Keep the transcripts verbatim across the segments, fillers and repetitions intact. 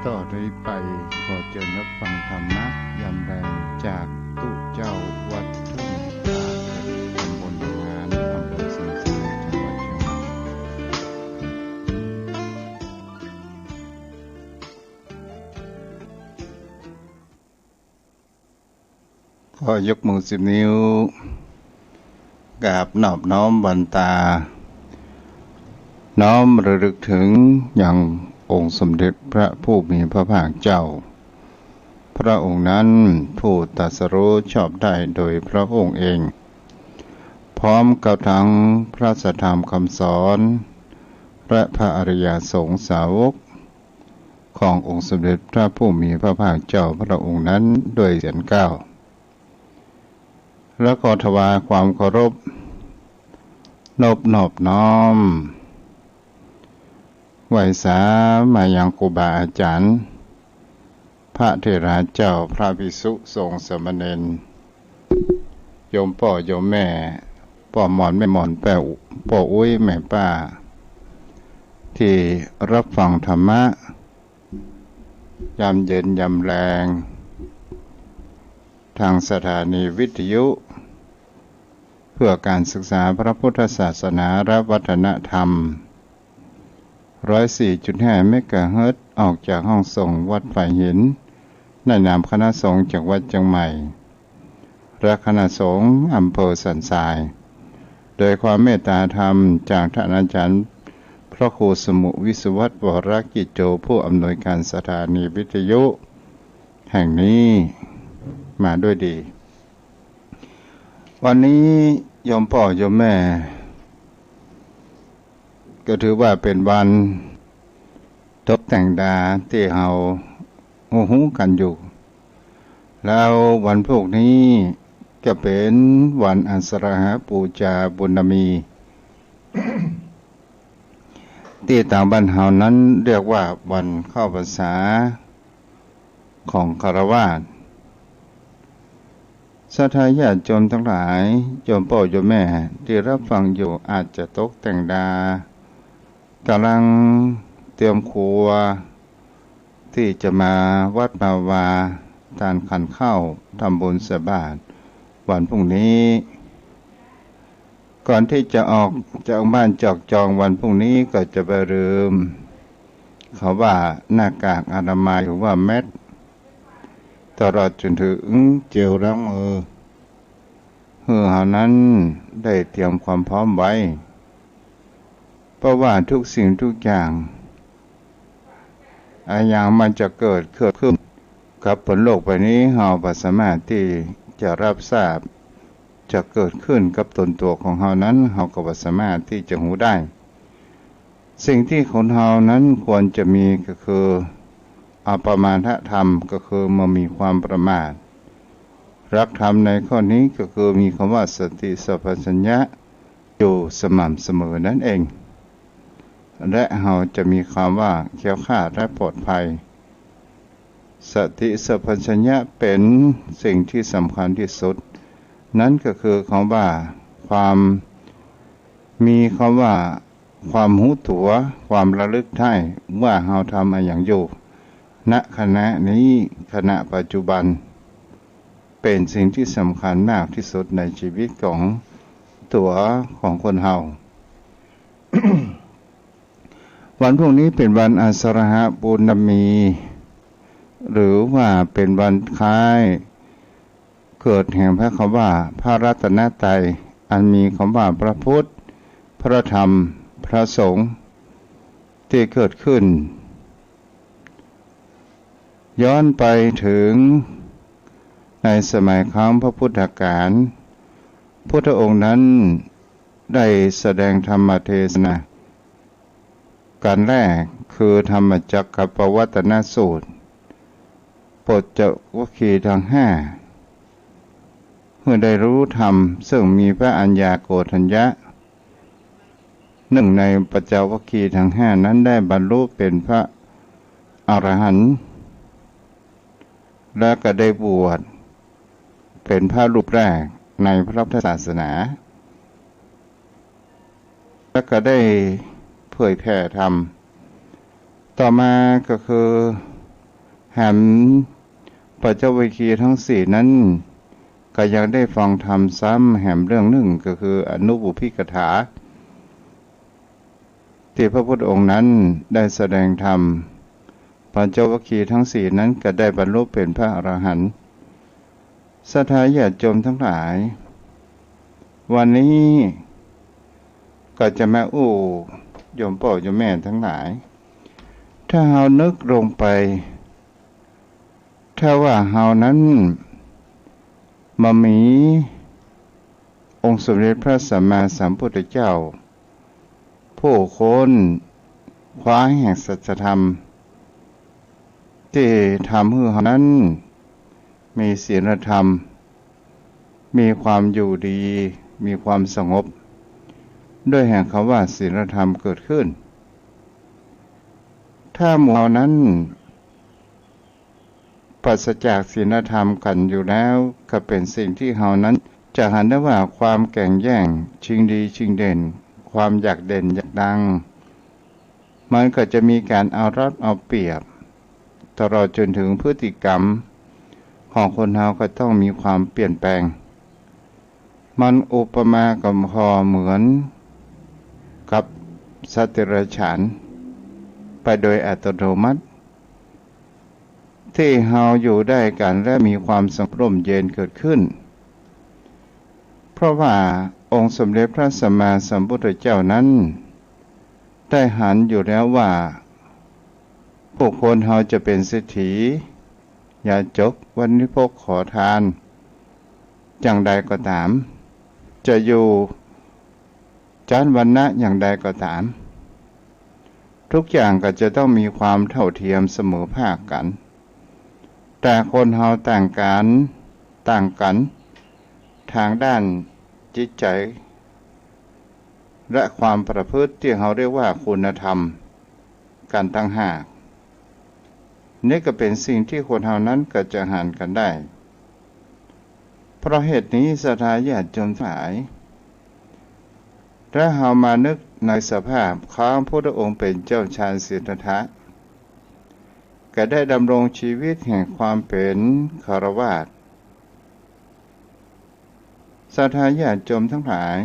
ต่อได้ไปขอเจิญฮับฟังธรรมะยามแลงจากตุ๊เจ้าวัดทุ่งตาเกิด ตำบลหนองหาน อำเภอสันทราย จังหวัดเจียงใหม่ ขอยกมือสิบนิ้ว กราบนอบน้อมวันตา น้อมระลึกถึงยังองค์สมเด็จพระผู้มีพระภาคเจ้า พระองค์นั้นผู้ตรัสรู้ชอบได้โดยพระองค์เอง พร้อมกับทั้งพระสัทธรรมคำสอน และพระอริยสงฆ์สาวก ขององค์สมเด็จพระผู้มีพระภาคเจ้าพระองค์นั้นด้วยเสียงกล่าว แล้วก็ถวายความเคารพ นบนอบน้อม ไหว้สามายังครูบาอาจ๋ารย์ พระเถราเจ้า พระภิกษุสงฆ์สามเณร โยมป้อโยมแม่ ป้อหม่อนแม่หม่อน ป้ออุ๊ยแม่ป้า ตี้ฮับฟังธรรมะ ยามเย็นยามแลง ตางสถานีวิทยุ เพื่อการศึกษาพระพุทธศาสนาและวัฒนธรรม ร้อยสี่จุดห้า เมกะเฮิรตซ์ ออกจากห้องส่งวัดฝายหิน ในนามคณะสงฆ์จังหวัดเจียงใหม่ และคณะสงฆ์อำเภอสันทราย โดยความเมตตาธรรมจากท่านอาจารย์พระครูสมุห์ วิศวัฒน์ วรกิจโจ ผู้อำนวยการสถานีวิทยุแห่งนี้มาด้วยดี วันนี้โยมป้อโยมแม่ ก็ถือว่าเป๋นวันตกแต่งดาตี้เฮาฮู้ๆ กั๋นอยู่ แล้ววันพรุ่งนี้ก็เป๋นวันอาสาฬหบูชาปุณณมี ตี้ตางบ้านเฮานั้นเรียกว่าวันเข้าพรรษาของฆราวาส ศรัทธาญาติโยมตังหลาย โยมป้อโยมแม่ตี้ฮับฟังอยู่ อาจจะตกแต่งดา ก่ำลังเตรียมครัว ตี้จะมาวัดมาวา ตานขันข้าว ทำบุญใส่บาตร วันพรุ่งนี้ ก่อนตี้จะออกจากบ้านจอกจองวันพรุ่งนี้ ก็จะบ่าลืม เขาว่าหน้ากากอนามัย หรือว่าแมสก์ ตลอดจ๋นเถิงเจลล้างมือ หื้อเฮานั้นได้เตรียมความพร้อมไว้ เพราะว่าทุกสิ่งทุกอย่าง อะหยังมันจะเกิดขึ้นกับป๋นโลกใบนี้ เฮาบ่สามารถตี้จะฮับทราบ จะเกิดขึ้นกับตนตั๋วของเฮานั้น เฮาก็บ่สามารถตี้จะฮู้ได้ สิ่งตี้คนเฮานั้นควรจะมีก็คือ อัปปมาทธรรม ก็คือบ่มีความประมาท หลักธรรมในข้อนี้ก็คือมีคำว่าสติสัมปชัญญะอยู่สม่ำเสมอนั่นเอง และเฮาจะมีความว่าแคล้วคลาดและปลอดภัย สติสัมปชัญญะเป๋นสิ่งตี้สำคัญตี้สุด นั้นก็คือคำว่าความ มีคำว่าความฮู้ตั๋ว ความระลึกได้ว่าเฮาทำอะหยังอยู่ ณ ขณะนี้ ขณะปัจจุบัน เป๋นสิ่งตี้สำคัญมากตี้สุดในจีวิตของตั๋วของคนเฮา วันพรุ่งนี้เป๋นวันอาสาฬหบูชาปุณณมี หรือว่าเป๋นวันคล้ายเกิดแห่งพระคำว่าพระรัตนตรัย อันมีคำว่าพระพุทธ พระธรรม พระสงฆ์ ตี้เกิดขึ้น ย้อนไปเถิงในสมัยครั้งพระพุทธกาล พุทธองค์นั้นได้แสดงธรรมเทศนา ก๋านแรกคือธรรมจักกัปปวัตนสูตร ปัญจวัคคีย์ตังห้า หื้อได้ฮู้ธรรม ซึ่งมีพระอัญญาโกณฑัญญะ หนึ่งในปัญจวัคคีย์ตังห้านั้นได้บรรลุเป๋นพระอรหันต์ และก็ได้บวชเป๋นพระรูปแรกในพระพุทธศาสนา และก็ได้เผยแผ่ธรรม ต่อมาก็คือ แหมปัญจวัคคีย์ทั้งสี่นั้น ก็ยังได้ฟังธรรมซ้ำแหมเรื่องนึ่ง ก็คืออนุปุพพิกถา ตี้พระพุทธองค์นั้นได้แสดงธรรม ปัญจวัคคีย์ทั้งสี่นั้นก็ได้บรรลุเป๋นพระอรหันต์ ศรัทธาญาติโยมทั้งหลาย วันนี้ก็จะมาอู้โยมป้อโยมแม่ทั้งหลาย ถ้าเฮานึกลงไป ถ้าว่าเฮานั้นบ่มีองค์สมเด็จพระสัมมาสัมพุทธเจ้า ผู้ค้นคว้าแห่งสัจธรรม ตี้ทำหื้อเฮานั้นมีศีลธรรม มีความอยู่ดี มีความสงบ ด้วยแห่งคำว่าศีลธรรมเกิดขึ้น ถ้าหมู่เฮานั้น ปราศจากศีลธรรมกั๋นอยู่แล้ว ก็เป๋นสิ่งตี้เฮานั้นจะหันได้ว่าความแก่งแย่ง ชิงดีชิงเด่น ความอยากเด่นอยากดัง มันก็จะมีก๋านเอารัดเอาเปรียบ ตลอดจนถึงพฤติกรรมของคนเฮาก็ต้องมีความเปลี่ยนแปลง มันอุปมาก็พอเหมือนกับสัตว์เดรัจฉานไปโดยอัตโนมัติ ตี้เฮาอยู่ได้กั๋นและมีความสงบร่มเย็นเกิดขึ้น เพราะว่าองค์สมเด็จพระสัมมาสัมพุทธเจ้านั้น ได้หันอยู่แล้วว่า บุคคลเฮาจะเป๋นเศรษฐี ยาจก วณิพก ขอทาน อย่างใดก็ต๋าม จะอยู่ ชั้นวรรณะอย่างใดก็ต๋าม ทุกอย่างก็จะต้องมีความเท่าเทียมเสมอภาคกั๋น แต่คนเฮาต่างกั๋น ต่างกั๋น ตางด้านจิตใจ๋ และความประพฤติตี้เฮาเรียกว่าคุณธรรมกั๋นต่างหาก นี่ก็เป๋นสิ่งตี้คนเฮานั้นก็จะหันกั๋นได้ เพราะเหตุนี้ศรัทธาญาติโยมทั้งหลาย ถ้าเฮามานึกในสภาพครั้งพุทธองค์เป๋นเจ้าชายสิทธัตถะ ก็ได้ดำรงชีวิตแห่งความเป๋นฆราวาส ศรัทธาญาติโยมทั้งหลาย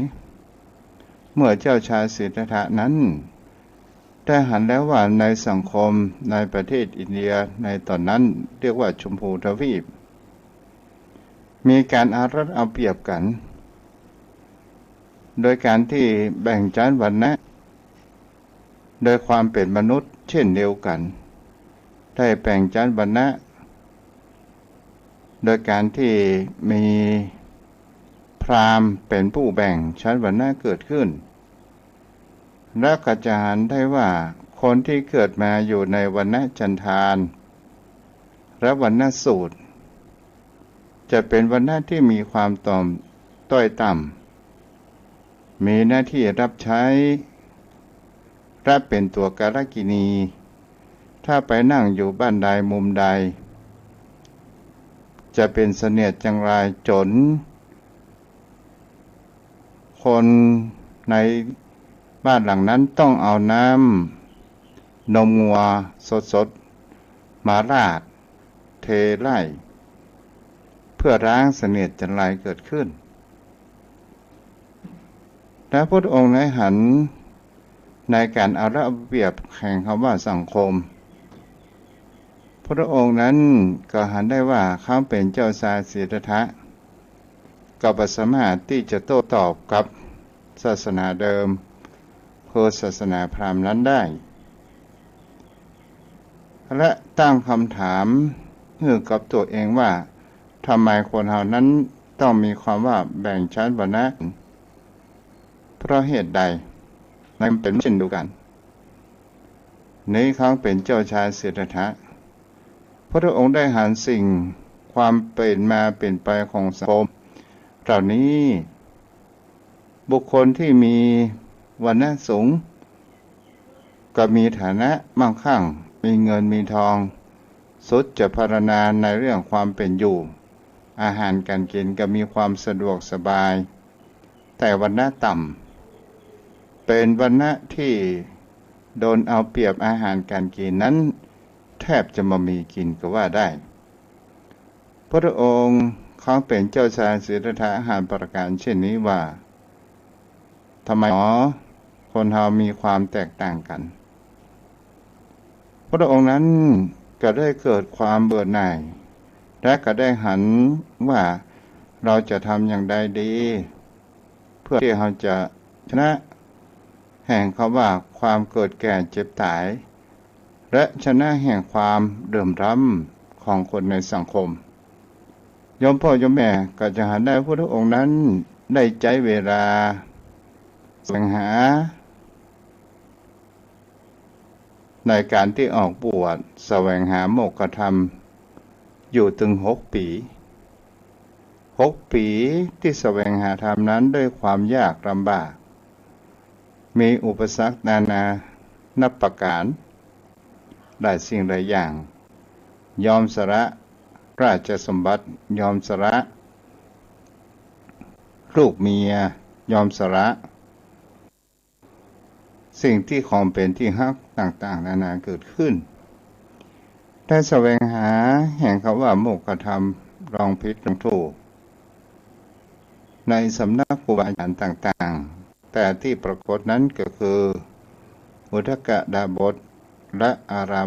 เมื่อเจ้าชายสิทธัตถะนั้น ได้หันแล้วว่าในสังคมในประเทศอินเดียในต๋อนนั้นเรียกว่าชมพูทวีป มีก๋านเอารัดเอาเปรียบกั๋น โดยก๋านตี้แบ่งชั้นวรรณะ โดยความเป๋นมนุษย์เช่นเดียวกั๋น ได้แบ่งชั้นวรรณะ โดยก๋านตี้มีพราหมณ์เป๋นผู้แบ่งชั้นวรรณะเกิดขึ้น และก็จะหันได้ว่าคนตี้เกิดมาอยู่ในวรรณะจันทาน และวรรณสูตร จะเป๋นวรรณะตี้มีความต่อม ต้อยต่ำ มีหน้าตี้ฮับใจ๊ และเป๋นตั๋วกาลกิณี ถ้าไปนั่งอยู่บ้านใดมุมใด จะเป๋นเสนียดจังไรจ๋น คนในบ้านหลังนั้นต้องเอาน้ำนมงัวสดๆ มาราดเทไล่ เพื่อล้างเสนียดจังไรเกิดขึ้น และพุทธองค์ได้หันในก๋านเอารัดเอาเปรียบแห่งคำว่าสังคม พุทธองค์นั้นก็หันได้ว่าครั้งเป๋นเจ้าชายสิทธัตถะ ก็บ่สามารถตี้จะโต้ตอบกับศาสนาเดิม คือศาสนาพราหมณ์นั้นได้ และตั้งคำถามหื้อกับตั๋วเองว่า ทำไมคนเฮานั้นต้องมีความว่าแบ่งชั้นวรรณะ เพราะเหตุใด ในเป๋นเช่นเดียวกั๋น ในครั้งเป๋นเจ้าชายสิทธัตถะ พระองค์ได้หันสิ่งความเป๋นมาเป๋นไปของสังคมเหล่านี้ บุคคลตี้มีวรรณะสูง ก็มีฐานะมั่งคั่ง มีเงินมีทอง สุดจะพรรณนาในเรื่องความเป๋นอยู่ อาหารก๋านกิ๋นก็มีความสะดวกสบาย แต่วรรณะต่ำ เป๋นวรรณะตี้โดนเอาเปรียบอาหารก๋านกิ๋นนั้น แทบจะบ่มีกิ๋นก็ว่าได้ พุทธองค์ครั้นเป๋นเจ้าชายสิทธัตถะหันประก๋านเช่นนี้ว่า ทำไมหนอ คนเฮามีความแตกต่างกั๋น พระองค์นั้นก็ได้เกิดความเบื่อหน่าย และก็ได้หันว่าเราจะทำอย่างใดดี เพื่อที่เราจะชนะแห่งคำว่าความเกิดแก่เจ็บต๋าย และชนะแห่งความเหลื่อมล้ำของคนในสังคม โยมป้อโยมแม่ก็จะหันได้พุทธองค์นั้นได้ใจ๊เวลาแสวงหา ในก๋านตี้ออกบวชแสวงหาโมกขธรรมอยู่ตึงหกปี๋ หกปี๋ตี้แสวงหาธรรมนั้นด้วยความยากลำบาก มีอุปสรรคนานานับประก๋าน หลายสิ่งหลายอย่าง ยอมสละราชสมบัติ ยอมสละลูกเมีย ยอมสละสิ่งตี้ของเป๋นตี้ฮักต่างๆ นานาเกิดขึ้น ได้แสวงหาแห่งคำว่าโมกขธรรม ลองผิดลองถูก ในสำนักครูบาอาจ๋ารย์ต่างๆ แต่ตี้ปรากฏนั้นก็คือ อุทกดาบส และอารา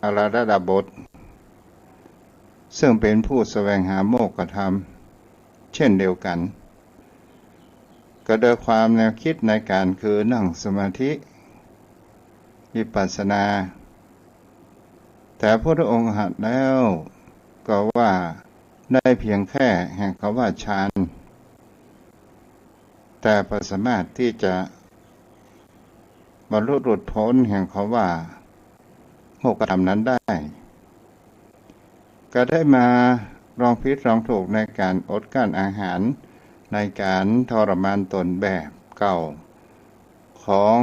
อาราธดาบส ซึ่งเป๋นผู้แสวงหาโมกขธรรมเช่นเดียวกั๋น ก็โดยความแนวคิดในก๋านคือนั่งสมาธิ วิปัสสนา แต่พระองค์หันแล้วก็ว่าได้เพียงแค่แห่งคำว่าฌาน แต่บ่สามารถตี้จะบรรลุหลุดป๊นแห่งคำว่าโมกขธรรมนั้นได้ ก็ได้มาลองผิดลองถูกในก๋านอดกลั้นอาหาร ในก๋านทรมานตนแบบเก่าของ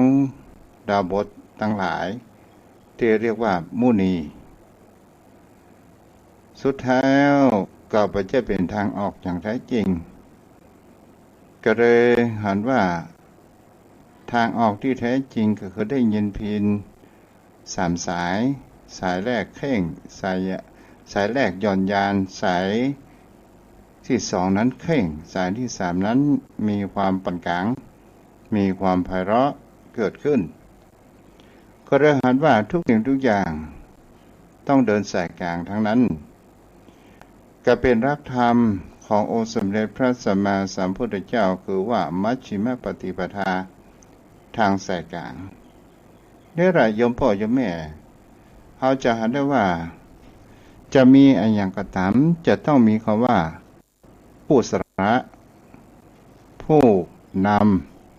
ดาบสตังหลายตี้เรียกว่ามุนี สุดท้ายก็บ่ใจ้เป๋นทางออกอย่างแท้จริง ก็เลยหันว่าทางออกตี้แท้จริงก็คือได้ยินพิณสามสาย สายแรกเคร่ง สาย สายแรกหย่อนยาน สายตี้สองนั้นเคร่ง สายตี้สามนั้นมีความปานก๋าง มีความไพเราะเกิดขึ้น ก็เลยหันว่าทุกสิ่งทุกอย่างต้องเดินสายก๋างทั้งนั้น ก็เป๋นหลักธรรมขององค์สมเด็จพระสัมมาสัมพุทธเจ้า คือว่ามัชฌิมปฏิปทา ทางสายก๋าง นี่แหละโยมป้อโยมแม่ เฮาจะหันได้ว่า จะมีอะหยังก็ต๋าม จะต้องมีคำว่า ผู้สละ ผู้น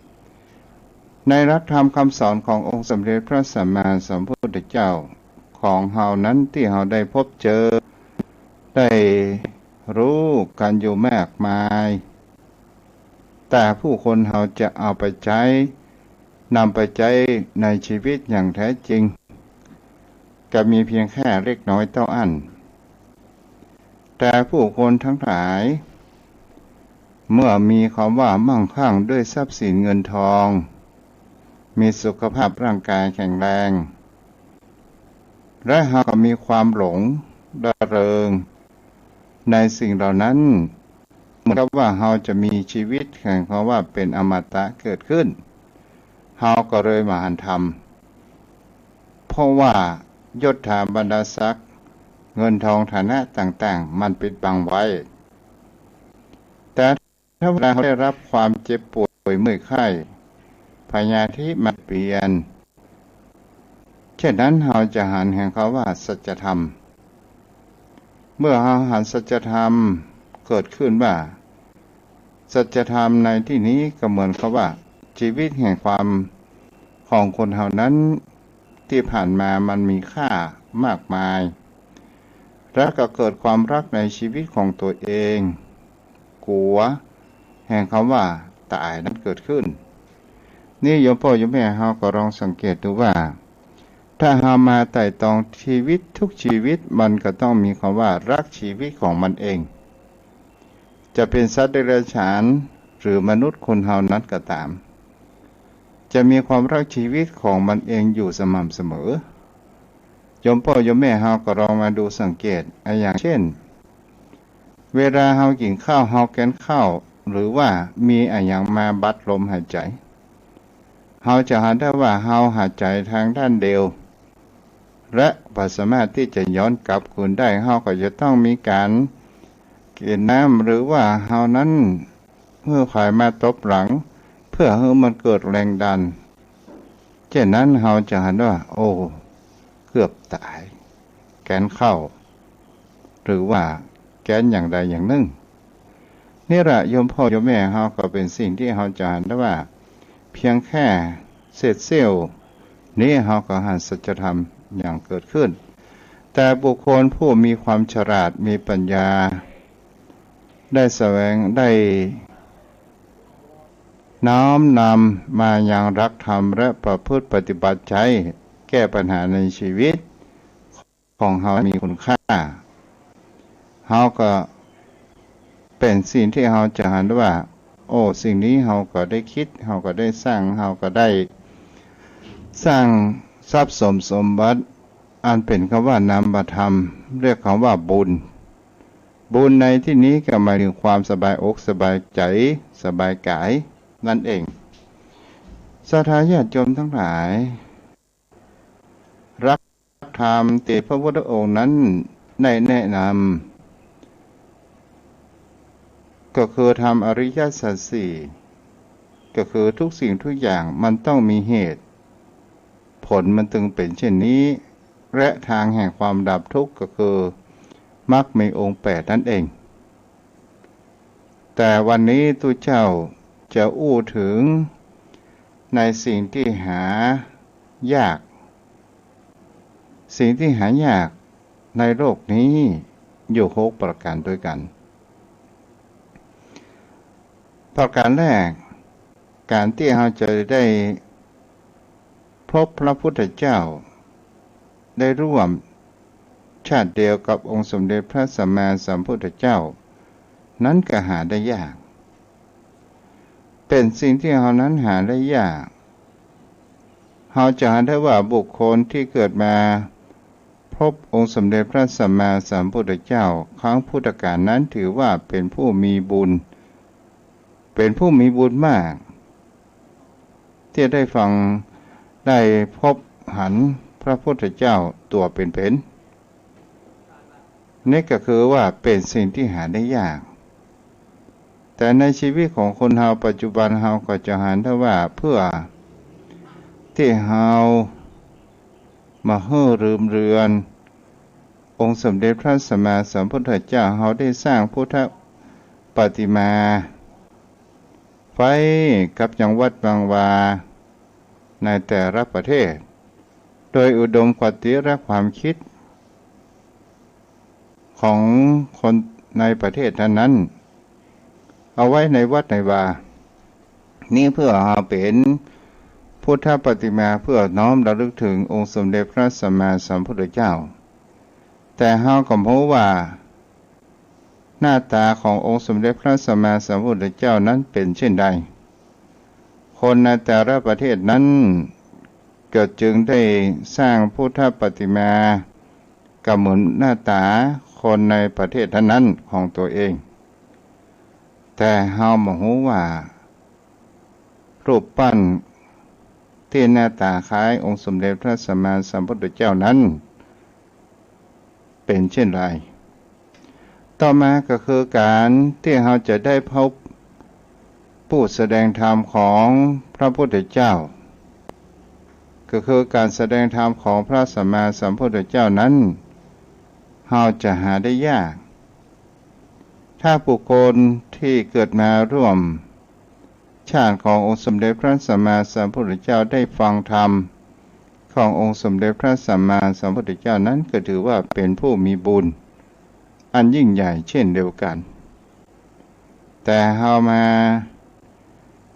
ำ ในหลักธรรมคำสอนขององค์สมเด็จพระสัมมาสัมพุทธเจ้าของเฮานั้นตี้เฮาได้พบเจอ ได้ฮู้กั๋นอยู่มากมาย แต่ผู้คนเฮาจะเอาไปใจ๊ นำไปใจ๊ในชีวิตอย่างแท้จริง ก็มีเพียงแค่เล็กน้อยเต้าอั้น แต่ผู้คนทั้งหลาย เมื่อมีความว่ามั่งคั่งด้วยทรัพย์สินเงินทอง มีสุขภาพร่างกายแข็งแรง และเฮาก็มีความหลงระเริงในสิ่งเหล่านั้น เหมือนกับว่าเฮาจะมีชีวิตแห่งความว่าเป๋นอมตะเกิดขึ้น เฮาก็เลยบ่หันธรรม เพราะว่ายศถาบรรดาศักดิ์ เงินทองฐานะต่างๆ มันปิดบังไว้ แต่ถ้าเวลาเฮาได้รับความเจ็บป่วยเมื่อยไข้ พยาธิมาเบียดเบียน เช่นนั้นเฮาจะหันแห่งคำว่าสัจธรรม เมื่อเฮาหันสัจธรรมเกิดขึ้นว่า สัจธรรมในตี้นี้ก็เหมือนกับว่าชีวิตแห่งความของคนเฮานั้นตี้ผ่านมามันมีค่ามากมาย แล้วก็เกิดความรักในชีวิตของตัวเอง กั๋วแห่งคำว่าต๋ายนั้นเกิดขึ้น นี่โยมป้อโยมแม่เฮาก็ลองสังเกตดูว่า ถ้าเฮามาไต่ตองชีวิตทุกชีวิต มันก็ต้องมีคำว่ารักชีวิตของมันเอง จะเป๋นสัตว์เดรัจฉานหรือมนุษย์คนเฮานั้นก็ต๋าม จะมีความรักชีวิตของมันเองอยู่สม่ำเสมอ โยมป้อโยมแม่เฮาก็ลองมาดูสังเกตอะหยังเช่น เวลาเฮากิ๋นข้าว เฮาแก๋นข้าว หรือว่ามีอะหยังมาบัดลมหายใจ๋ เฮาจะหันได้ว่าเฮาหายใจ๋ตางด้านเดียว และบ่สามารถตี้จะย้อนกลับคืนได้ เฮาก็จะต้องมีก๋านกิ๋นน้ำ หรือว่าเฮานั้นหื้อใผมาตบหลัง เปื้อหื้อมันเกิดแรงดัน เจ้านั้นเฮาจะหันว่า โอ้ เกือบต๋าย แก๋นข้าว หรือว่าแก๋นอย่างใดอย่างนึ่ง นี่แหละโยมป้อโยมแม่เฮาก็เป๋นสิ่งตี้เฮาจะหันได้ว่า เพียงแค่เศษเสี้ยวนี้เฮาก็หันสัจธรรมอย่างเกิดขึ้น แต่บุคคลผู้มีความฉลาด มีปัญญา ได้แสวง ได้น้อมนำมายังหลักธรรมและประพฤติปฏิบัติใจ๊แก้ปัญหาในชีวิตของเฮามีคุณค่า เฮาก็เป๋นสิ่งตี้เฮาจะหันว่า โอ้ สิ่งนี้เฮาก็ได้กึ๊ด เฮาก็ได้สร้าง เฮาก็ได้สร้างทรัพย์สม สมบัติ อันเป๋นกำว่านามธรรม เรียกกำว่าบุญ บุญในตี้นี้ก็หมายเถิงความสบายอกสบายใจ๋ สบายก๋าย นั้นเอง ศรัทธาญาติโยมตังหลาย หลักธรรมตี้พระพุทธองค์นั้นได้แนะนำ ก็คือธรรมอริยสัจสี่ ก็คือทุกสิ่งทุกอย่างมันต้องมีเหตุ ผลมันจึงเป๋นเช่นนี้ และตางแห่งความดับทุกข์ก็คือมรรคมีองค์แปดนั้นเอง แต่วันนี้ตุ๊เจ้าจะอู้เถิงในสิ่งตี้หายาก สิ่งตี้หายากในโลกนี้อยู่หกประก๋านตวยกั๋น ประก๋านแรก ก๋านตี้เฮาจะได้พบพระพุทธเจ้า ได้ร่วมชาติเดียวกับองค์สมเด็จพระสัมมาสัมพุทธเจ้า นั้นก็หาได้ยาก เป๋นสิ่งตี้เฮานั้นหาได้ยาก เฮาจะหาได้ว่าบุคคลตี้เกิดมาพบองค์สมเด็จพระสัมมาสัมพุทธเจ้าครั้งพุทธกาลนั้นถือว่าเป๋นผู้มีบุญ เป๋นผู้มีบุญมาก ตี้ได้ฟัง ได้พบหันพระพุทธเจ้าตั๋วเป๋นๆ นี่ก็คือว่าเป๋นสิ่งตี้หาได้ยาก แต่ในชีวิตของคนเฮาปัจจุบันเฮาก็จะหันได้ว่าเปื้อตี้เฮาบ่หื้อลืมเลือนองค์สมเด็จพระสัมมาสัมพุทธเจ้า เฮาได้สร้างพุทธปฏิมาไว้กับยังวัดยังวาในแต่ละประเทศ โดยอุดมคติและความกึ๊ด ของคนในประเทศนั้นๆ เอาไว้ในวัดในวา นี้เปื้อเอาเป๋นพุทธปฏิมาเปื้อน้อมระลึกเถิงองค์สมเด็จพระสัมมาสัมพุทธเจ้า แต่เฮาก็บ่ฮู้ว่าหน้าต๋าขององค์สมเด็จพระสัมมาสัมพุทธเจ้านั้นเป๋นเช่นใด คนในแต่ละประเทศนั้นก็จึงได้สร้างพุทธปฏิมา ก็เหมือนหน้าต๋าคนในประเทศนั้นๆ ของตั๋วเอง แต่เฮาบ่ฮู้ว่ารูปปั้นตี้หน้าต๋าคล้ายองค์สมเด็จพระสัมมาสัมพุทธเจ้านั้นเป๋นเช่นใด ต่อมาก็คือก๋านตี้เฮาจะได้พบผู้แสดงธรรมของพระพุทธเจ้า ก็คือก๋านแสดงธรรมของพระสัมมาสัมพุทธเจ้านั้น เฮาจะหาได้ยาก ถ้าบุคคลตี้เกิดมาร่วมชาติขององค์สมเด็จพระสัมมาสัมพุทธเจ้าได้ฟังธรรมขององค์สมเด็จพระสัมมาสัมพุทธเจ้านั้นก็ถือว่าเป๋นผู้มีบุญอันยิ่งใหญ่เช่นเดียวกั๋น แต่เฮามา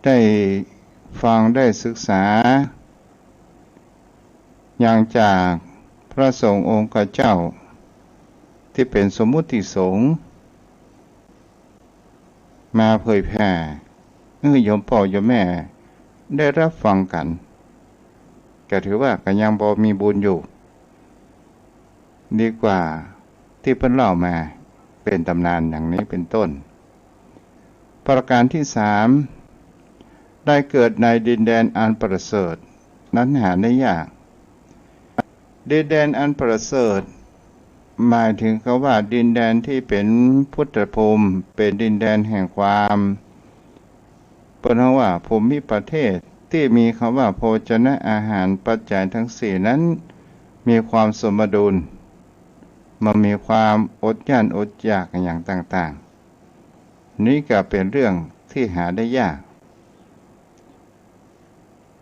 ได้ฟังได้ศึกษา อย่างจากพระสงฆ์องค์เจ้าตี้เป๋นสมมุติสงฆ์มาเผยแผ่หื้อโยมป้อโยมแม่ได้ฮับฟังกั๋น ก็ถือว่าก็ยังบ่มีบุญอยู่ ดีกว่าตี้เปิ้นเล่ามาเป๋นต๋ำนานอย่างนี้เป๋นต้น ประการตี้สาม ได้เกิดในดินแดนอันประเสริฐ นั้นหาได้ยาก ดินแดนอันประเสริฐ หมายเถิงกำว่าดินแดนตี้เป๋นพุทธภูมิ เป๋นดินแดนแห่งความ เปิ้นฮ้องว่าภูมิประเทศ ตี้มีกำว่าโภชนะอาหารปัจจัยตึงสี่นั้น มีความสมดุล บ่มีความอดอยากอดอยากอย่างต่างๆ นี้ก็เป๋นเรื่องตี้หาได้ยาก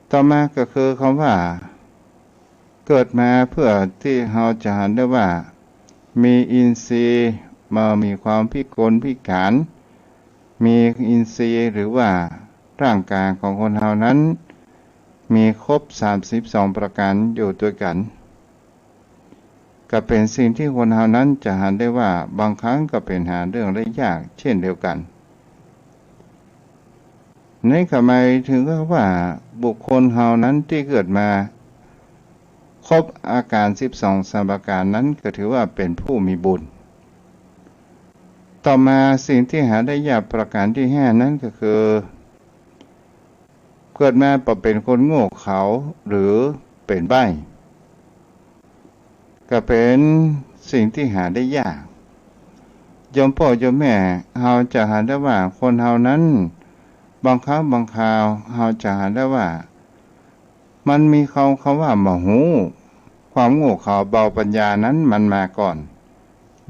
ต่อมาก็คือกำว่า เกิดมาเปื้อตี้เฮาจะหันได้ว่า มีอินทรีย์ บ่มีความพิกลพิก๋าน มีอินทรีย์หรือว่าร่างก๋ายของคนเฮานั้น มีครบสามสิบสองประก๋านอยู่ตวยกั๋น ก็เป๋นสิ่งตี้คนเฮานั้นจะหันได้ว่าบางครั้งก็เป๋นหาเรื่องได้ยากเช่นเดียวกั๋น นี้ก็หมายเถิงว่าบุคคลเฮานั้นตี้เกิดมาครบอาก๋านสิบสองสามประก๋านนั้นก็ถือว่าเป๋นผู้มีบุญ ต่อมาสิ่งตี้หาได้ยากประก๋านตี้ห้านั้นก็คือ เกิดมาบ่เป๋นคนโง่เขลาหรือเป๋นใบ้ ก็เป๋นสิ่งตี้หาได้ยาก โยมป้อโยมแม่ เฮาจะหันได้ว่าคนเฮานั้น บางครั้งบางคราวเฮาจะหันได้ว่า มันมีกำ กำว่าบ่ฮู้ ความโง่เขลาเบาปัญญานั้นมันมาก่อน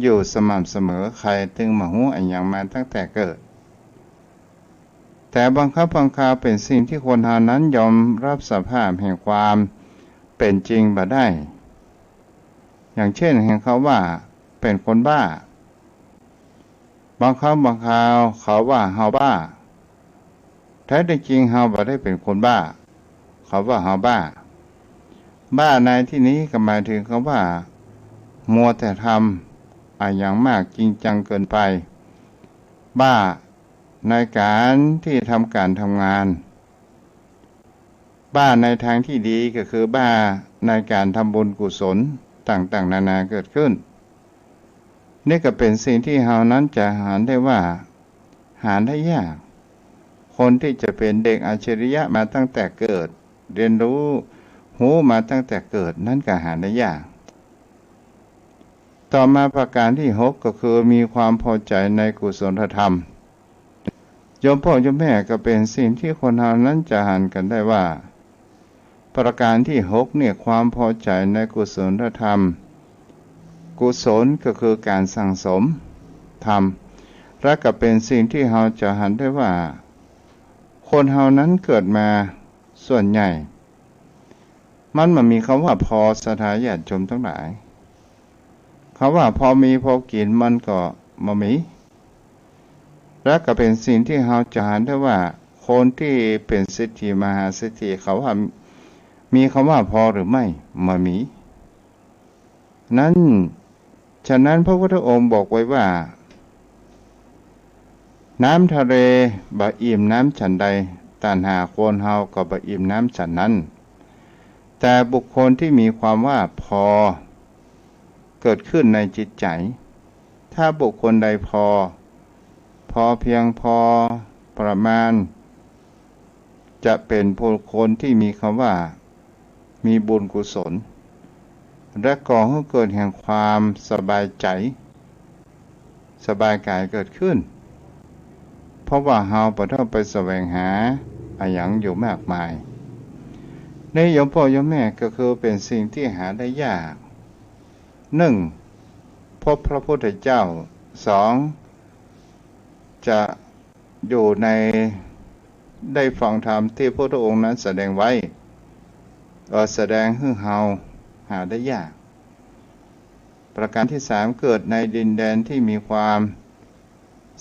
อยู่สม่ำเสมอ ใผตึงบ่ฮู้อะหยังมาตั้งแต่เกิด แต่บางครั้งบางคราวเป๋นสิ่งตี้คนเฮานั้นยอมรับสภาพแห่งความเป๋นจริงบ่ได้ อย่างเช่น แห่งกำว่าเป๋นคนบ้า บางครั้งบางคราวเขาว่าเฮาบ้า แท้จริงเฮาบ่ได้เป๋นคนบ้า เขาว่าเฮาบ้า บ้าในตี้นี้ก็หมายเถิงกำว่า มัวแต่ทำอะหยังมากจริงจังเกินไป บ้าในก๋านตี้ทำก๋านทำงาน บ้าในตางตี้ดีก็คือบ้าในก๋านทำบุญกุศลต่างๆ นานาเกิดขึ้น นี้ก็เป๋นสิ่งตี้เฮานั้นจะหันได้ว่า หาได้ยาก คนตี้จะเป๋นเด็กอัจฉริยะมาตั้งแต่เกิด เรียนรู้ฮู้มาตั้งแต่เกิดนั้นก็หาได้ยาก ต่อมาประก๋านตี้หกก็คือมีความพอใจ๋ในกุศลธรรม โยมป้อโยมแม่ ก็เป๋นสิ่งตี้คนเฮานั้นจะหันกั๋นได้ว่า ประก๋านตี้หกเนี่ย ความพอใจ๋ในกุศลธรรม กุศลก็คือก๋านสั่งสมธรรม และก็เป๋นสิ่งตี้เฮาจะหันได้ว่า คนเฮานั้นเกิดมาส่วนใหญ่ มันบ่มีกำว่าพอ ศรัทธาญาติโยมตังหลาย กำว่าพอมีพอกิ๋นมันก็บ่มี และก็เป๋นสิ่งตี้เฮาจะหันได้ว่า คนตี้เป๋นเศรษฐีมหาเศรษฐีเขาว่ามีกำว่าพอหรือไม่ บ่มี นั้น ฉะนั้นพระพุทธองค์บอกไว้ว่า น้ำทะเลบ่อิ่มน้ำฉันใด ตัณหาคนเฮาก็บ่อิ่มน้ำฉันนั้น แต่บุคคลตี้มีความว่าพอเกิดขึ้นในจิตใจ๋ ถ้าบุคคลใดพอ พอเพียงพอประมาณ จะเป๋นบุคคลตี้มีกำว่า มีบุญกุศล และก่อหื้อเกิดแห่งความสบายใจ๋ สบายก๋ายเกิดขึ้น เพราะว่าเฮาบ่ต้องไปแสวงหาอะหยังอยู่มากมาย นี้โยมป้อโยมแม่ ก็คือเป๋นสิ่งตี้หาได้ยาก นึ่ง พบพระพุทธเจ้า สอง จะ อยู่ใน ได้ฟังธรรมตี้พระพุทธองค์นั้นแสดงไว้ เอ่อ แสดงหื้อเฮาหาได้ยาก ประก๋านตี้สาม เกิดในดินแดนตี้มีความ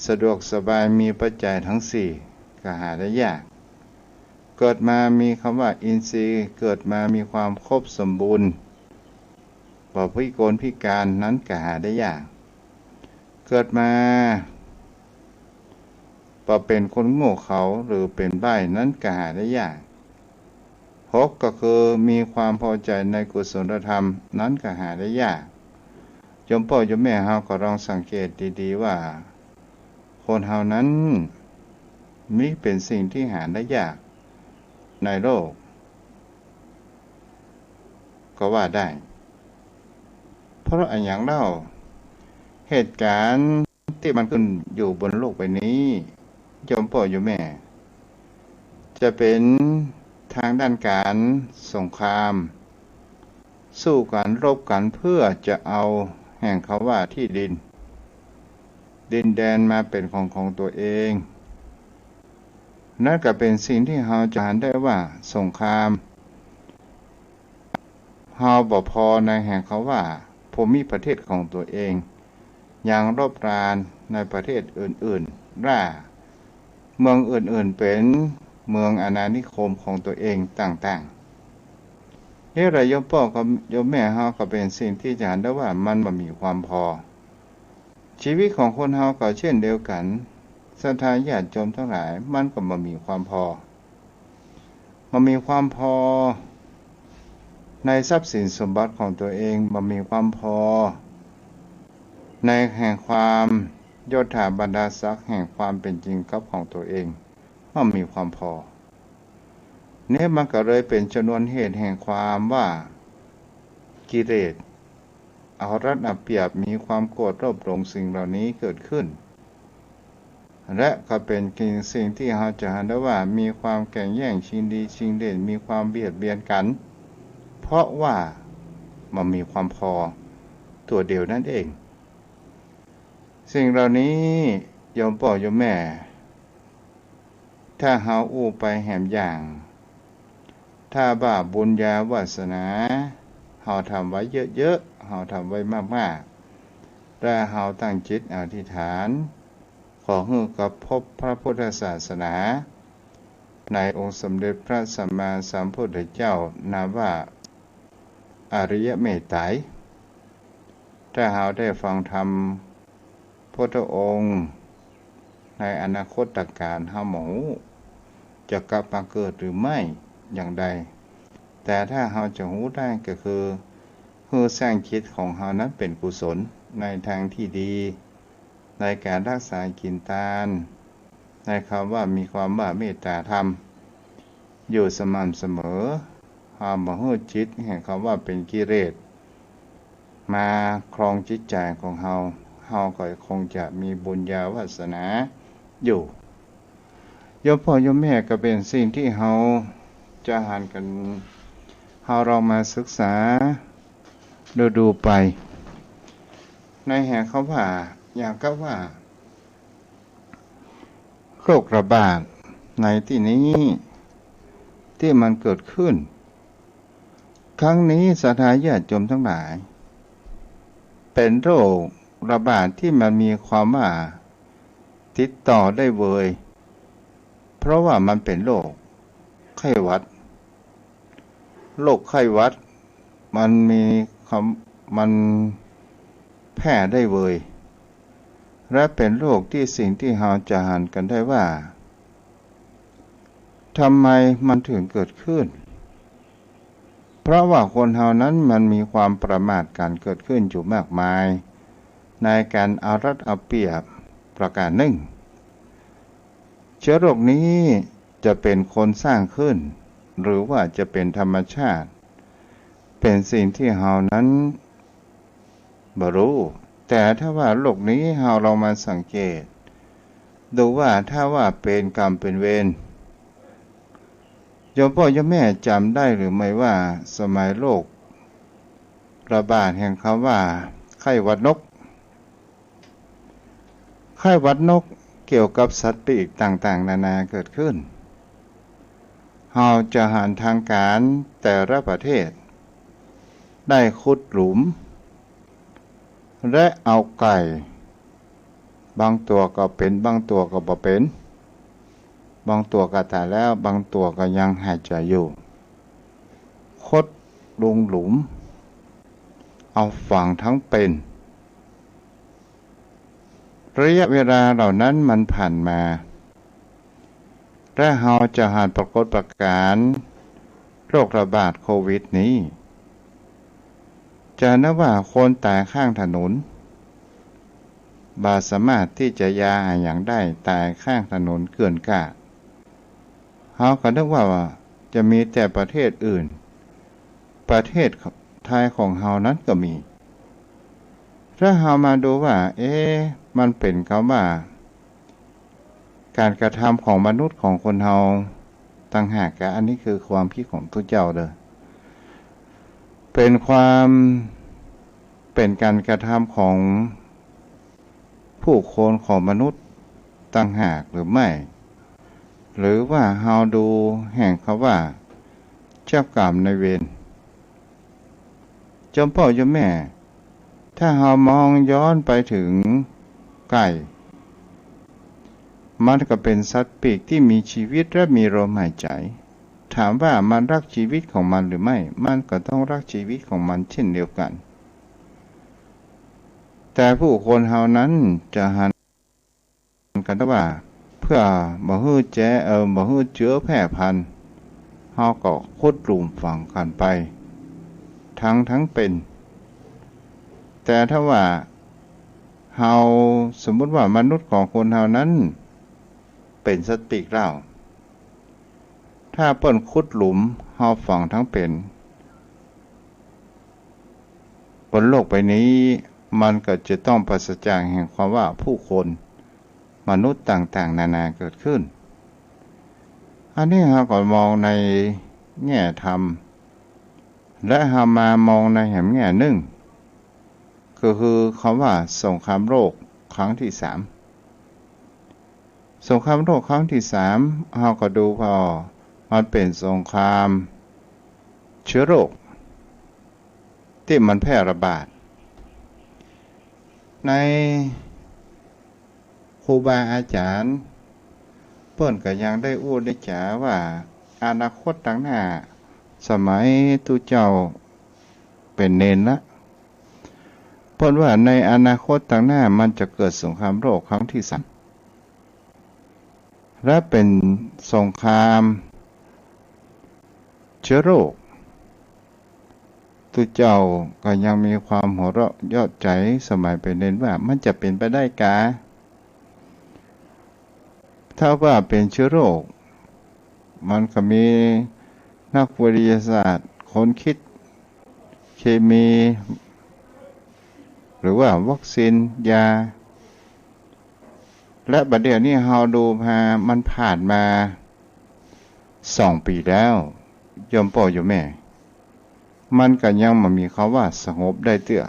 สะดวกสบาย มีปัจจัยตึงสี่ ก็หาได้ยาก เกิดมามีกำว่าอินทรีย์ เกิดมามีความครบสมบูรณ์ บ่พิกลพิก๋านนั้นก็หาได้ยาก เกิดมาบ่เป๋นคนโง่เขลาหรือเป๋นใบ้นั้นก็หาได้ยาก หก ก็คือมีความพอใจ๋ในกุศลธรรมนั้นก็หาได้ยาก โยมป้อโยมแม่เฮาก็ลองสังเกตดีๆ ว่า คนเฮานั้น มีเป๋นสิ่งตี้หาได้ยากในโลก ก็ว่าได้ เพราะอะหยังเล่า เหตุก๋ารณ์ตี้มันเกิดขึ้นอยู่บนโลกใบนี้ โยมป้อโยมแม่ จะเป๋นตางด้านก๋านสงคราม สู้กั๋น รบกั๋น เพื่อจะเอาแห่งเขาว่าตี้ดิน ดินแดนมาเป๋นของของตั๋วเอง นั้นก็เป๋นสิ่งตี้เฮาจะหันได้ว่าสงคราม เฮาบ่ปอในแห่งเขาว่าภูมิประเทศของตั๋วเอง ยังรบราญในประเทศอื่นๆ ล้า เมืองอื่นๆ เป๋นเมืองอาณานิคมของตั๋วเองต่างๆ นี่แหละโยมป้อกับโยมแม่เฮาก็เป๋นสิ่งตี้จะหันได้ว่ามันบ่มีความปอ ชีวิตของคนเฮาก็เจ้นเดียวกั๋น ศรัทธาญาติโยมตังหลาย มันก็บ่มีความปอ บ่มีความปอในทรัพย์สินสมบัติของตั๋วเอง บ่มีความปอในแห่งความยศถาบรรดาศักดิ์แห่งความเป๋นจริงกับของตั๋วเอง บ่มีความปอ เนี่ยมันก็เลยเป๋นชนวนเหตุแห่งความว่ากิเลส เอารัดเอาเปรียบ มีความโกรธโลภหลง สิ่งเหล่านี้เกิดขึ้น และก็เป๋นสิ่งตี้เฮาจะหันได้ว่ามีความแก่งแย่ง ชิงดีชิงเด่น มีความเบียดเบียนกั๋น เพราะว่ามันมีความปอตั๋วเดียวนั้นเอง สิ่งเหล่านี้โยมป้อโยมแม่ ถ้าเฮาอู้ไปแหมอย่าง ถ้าว่าบุญญาวาสนา เฮาทำไว้เยอะๆ เฮาทำไว้มากๆ และเฮาตั้งจิตอธิษฐาน ขอหื้อกับพบพระพุทธศาสนา ในองค์สมเด็จพระสัมมาสัมพุทธเจ้า นามว่า อริยเมตไตร ถ้าเฮาได้ฟังธรรมพุทธองค์ในอนาคตกาล เฮาบ่ฮู้จะกลับมาเกิดหรือไม่อย่างใด แต่ถ้าเฮาจะฮู้ได้ก็คือ หื้อสร้างจิตของเฮานั้นเป๋นกุศลในตางตี้ดี ในก๋านฮักษากิ๋นตาน ในคำว่ามีความว่าเมตตาธรรม อยู่สม่ำเสมอ เฮาบ่หื้อจิตแห่งคำว่าเป๋นกิเลส มาครองจิตใจ๋ของเฮา เฮาก็คงจะมีบุญญาวาสนาอยู่ โยมป้อโยมแม่ ก็เป๋นสิ่งตี้เฮาจะหันกั๋น เฮาลองมาศึกษาดูๆ ไป ในแห่งเขาว่า อย่างกับว่า โรคระบาดในตี้นี้ ตี้มันเกิดขึ้น ครั้งนี้ศรัทธาญาติโยมตังหลาย เป๋นโรคระบาดตี้มันมีความว่าติดต่อได้เวย เพราะว่ามันเป๋นโรคไข้หวัด โรคไข้หวัดมันมีความ มันแพร่ได้เวย และเป๋นโรคตี้สิ่งตี้เฮาจะหันกั๋นได้ว่า ทำไมมันถึงเกิดขึ้น เพราะว่าคนเฮานั้นมันมีความประมาทกั๋นเกิดขึ้นอยู่มากมาย ในก๋านเอารัดเอาเปรียบประก๋านนึ่ง เจื๊อโรคนี้จะเป๋นคนสร้างขึ้น หรือว่าจะเป๋นธรรมชาติ เป๋นสิ่งตี้เฮานั้นบ่ฮู้ แต่ถ้าว่าโรคนี้เฮาลองมาสังเกตดูว่าถ้าว่าเป๋นกรรมเป๋นเวร โยมป้อโยมแม่จ๋ำได้หรือไม่ว่าสมัยโรคระบาดแห่งคำว่าไข้หวัดนก ไข้หวัดนกเกี่ยวกับสัตว์ปีกต่างๆ นานาเกิดขึ้น เฮาจะหันตางก๋านแต่ละประเทศ ได้ขุดหลุม และเอาไก่ บางตั๋วก็เป๋น บางตั๋วก็บ่เป๋น บางตั๋วก็ต๋ายแล้ว บางตั๋วก็ยังหายใจ๋อยู่ ขุดลงหลุม เอาฝังตึงเป๋น ระยะเวลาเหล่านั้นมันผ่านมา และเฮาจะหันปรากฏการณ์โรคระบาดโควิดนี้ จะนับว่าคนต๋ายข้างถนน บ่สามารถตี้จะยาอะหยังได้ ต๋ายข้างถนนเกลื่อนกล้าด เฮาก็นึกว่าจะมีแต่ประเทศอื่น ประเทศไทยของเฮานั้นก็มี ถ้าเฮามาดูว่า เอ๊ะ มันเป๋นกำว่า ก๋านกระทำของมนุษย์ของคนเฮาต่างหากกา อันนี้คือความกึ๊ดของตุ๊เจ้าเด้อ เป๋นความ เป๋นก๋านกระทำของผู้คนของมนุษย์ต่างหากหรือไม่ หรือว่าเฮาดูแห่งกำว่าเจ้ากรรมนายเวร โยมป้อโยมแม่ ถ้าเฮามองย้อนไปเถิงไก่ มันก็เป๋นสัตว์ปีกตี้มีจีวิตและมีลมหายใจ๋ ถามว่ามันฮักจีวิตของมันหรือไม่ มันก็ต้องฮักจีวิตของมันเจ้นเดียวกั๋น แต่ผู้คนเฮานั้นจะหันกั๋นว่า เปื้อบ่หื้อแจ้ เอ่อ บ่หื้อเจือแพร่พันธุ์ เฮาก็ขุดหลุมฝังกั๋นไป ตึงตึงเป๋น แต่ถ้าว่าเฮา สมมุติว่ามนุษย์ของคนเฮานั้นเป๋นสัตว์ปีกแล้ว ถ้าเปิ้นขุดหลุมเฮาฝังตึงเป๋น บนโลกใบนี้มันก็จะต้องปราศจากแห่งความว่าผู้คน มนุษย์ต่างๆ นานาเกิดขึ้น อันนี้เฮาก็มองในแง่ธรรม และเฮามามองในแหมแง่นึ่ง ก็คือกำว่าสงครามโลกครั้งตี้สาม สงครามโลกครั้งตี้สาม เฮาก็ดูผ่อ มันเป๋นสงครามเจือโรค ตี้มันแพร่ระบาด ในครูบาอาจ๋ารย์เปิ้นก็ยังได้อู้ได้จ๋าว่า อนาคตตังหน้า สมัยตุ๊เจ้าเป๋นเณรละ เปิ้นว่าในอนาคตตังหน้ามันจะเกิดสงครามโลกครั้งตี้สาม และเป๋นสงครามเจือโรค ตุ๊เจ้าก็ยังมีความหัวเราะเยาะใจ๋สมัยเป๋นเณรว่า มันจะเป๋นไปได้กา ถ้าว่าเป๋นเจือโรค มันก็มีนักวิทยาศาสตร์ คนกึ๊ดเคมี หรือว่าวัคซีน ยา และบัดเดี๋ยวนี้เฮาดูมา มันผ่านมาสองปี๋แล้ว โยมป้อโยมแม่ มันก็ยังบ่มีกำว่าสงบได้เตื้อ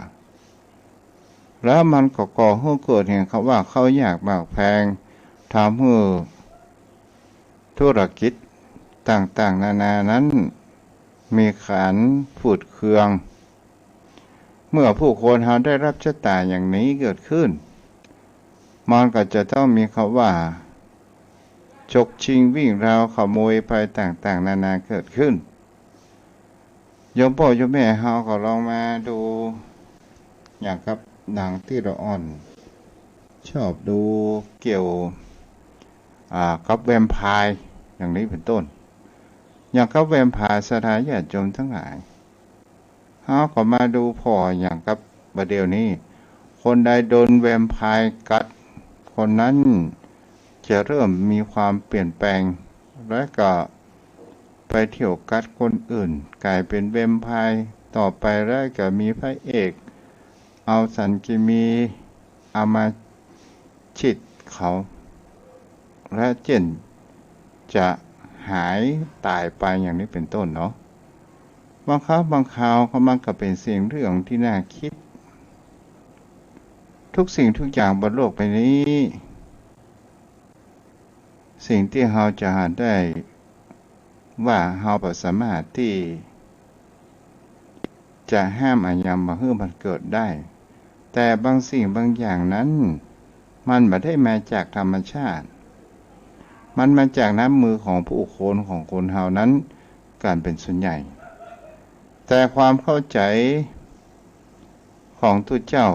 แล้วมันก็ก่อหื้อเกิดแห่งกำว่าข้าวยากหมากแพง ทำหื้อธุรกิจต่างๆ นานานั้นมีก๋านฝืดเคือง เมื่อผู้คนเฮาได้ฮับจะต๋ายอย่างนี้เกิดขึ้น มันก็จะต้องมีกำว่า ฉกชิงวิ่งราวขโมยไปต่างๆ นานาเกิดขึ้น โยมป้อโยมแม่เฮาก็ลองมาดู อย่างกับหนังตี้ละอ่อน ชอบดูเกี่ยว อ่า กับแวมไพร์อย่างนี้เป๋นต้น อย่างกับแวมไพร์ศรัทธาญาติโยมตังหลาย เฮาก็มาดูผ่ออย่างกับบัดเดี๋ยวนี้ คนใดโดนแวมไพร์กัด คนนั้นจะเริ่มมีความเปลี่ยนแปลง และก็ไปเที่ยวกัดคนอื่น ก๋ายเป๋นแวมไพร์ต่อไป และก็มีพระเอกเอาสารเคมีเอามาฉีดเขา และเจ้นจะหายต๋ายไปอย่างนี้เป๋นต้นเนาะ บางครั้งบางคราวก็มันก็เป๋นสิ่งเรื่องตี้น่ากึ๊ด ทุกสิ่งทุกอย่างบนโลกใบนี้ สิ่งตี้เฮาจะหาได้ว่าเฮาบ่สามารถตี้จะห้ามอะหยังบ่หื้อมันเกิดได้ แต่บางสิ่งบางอย่างนั้น มันบ่ได้มาจากธรรมชาติ มันมาจากน้ำมือของผู้คนของคนเฮานั้นกั๋นเป๋นส่วนใหญ่ แต่ความเข้าใจ๋ของตุ๊เจ้า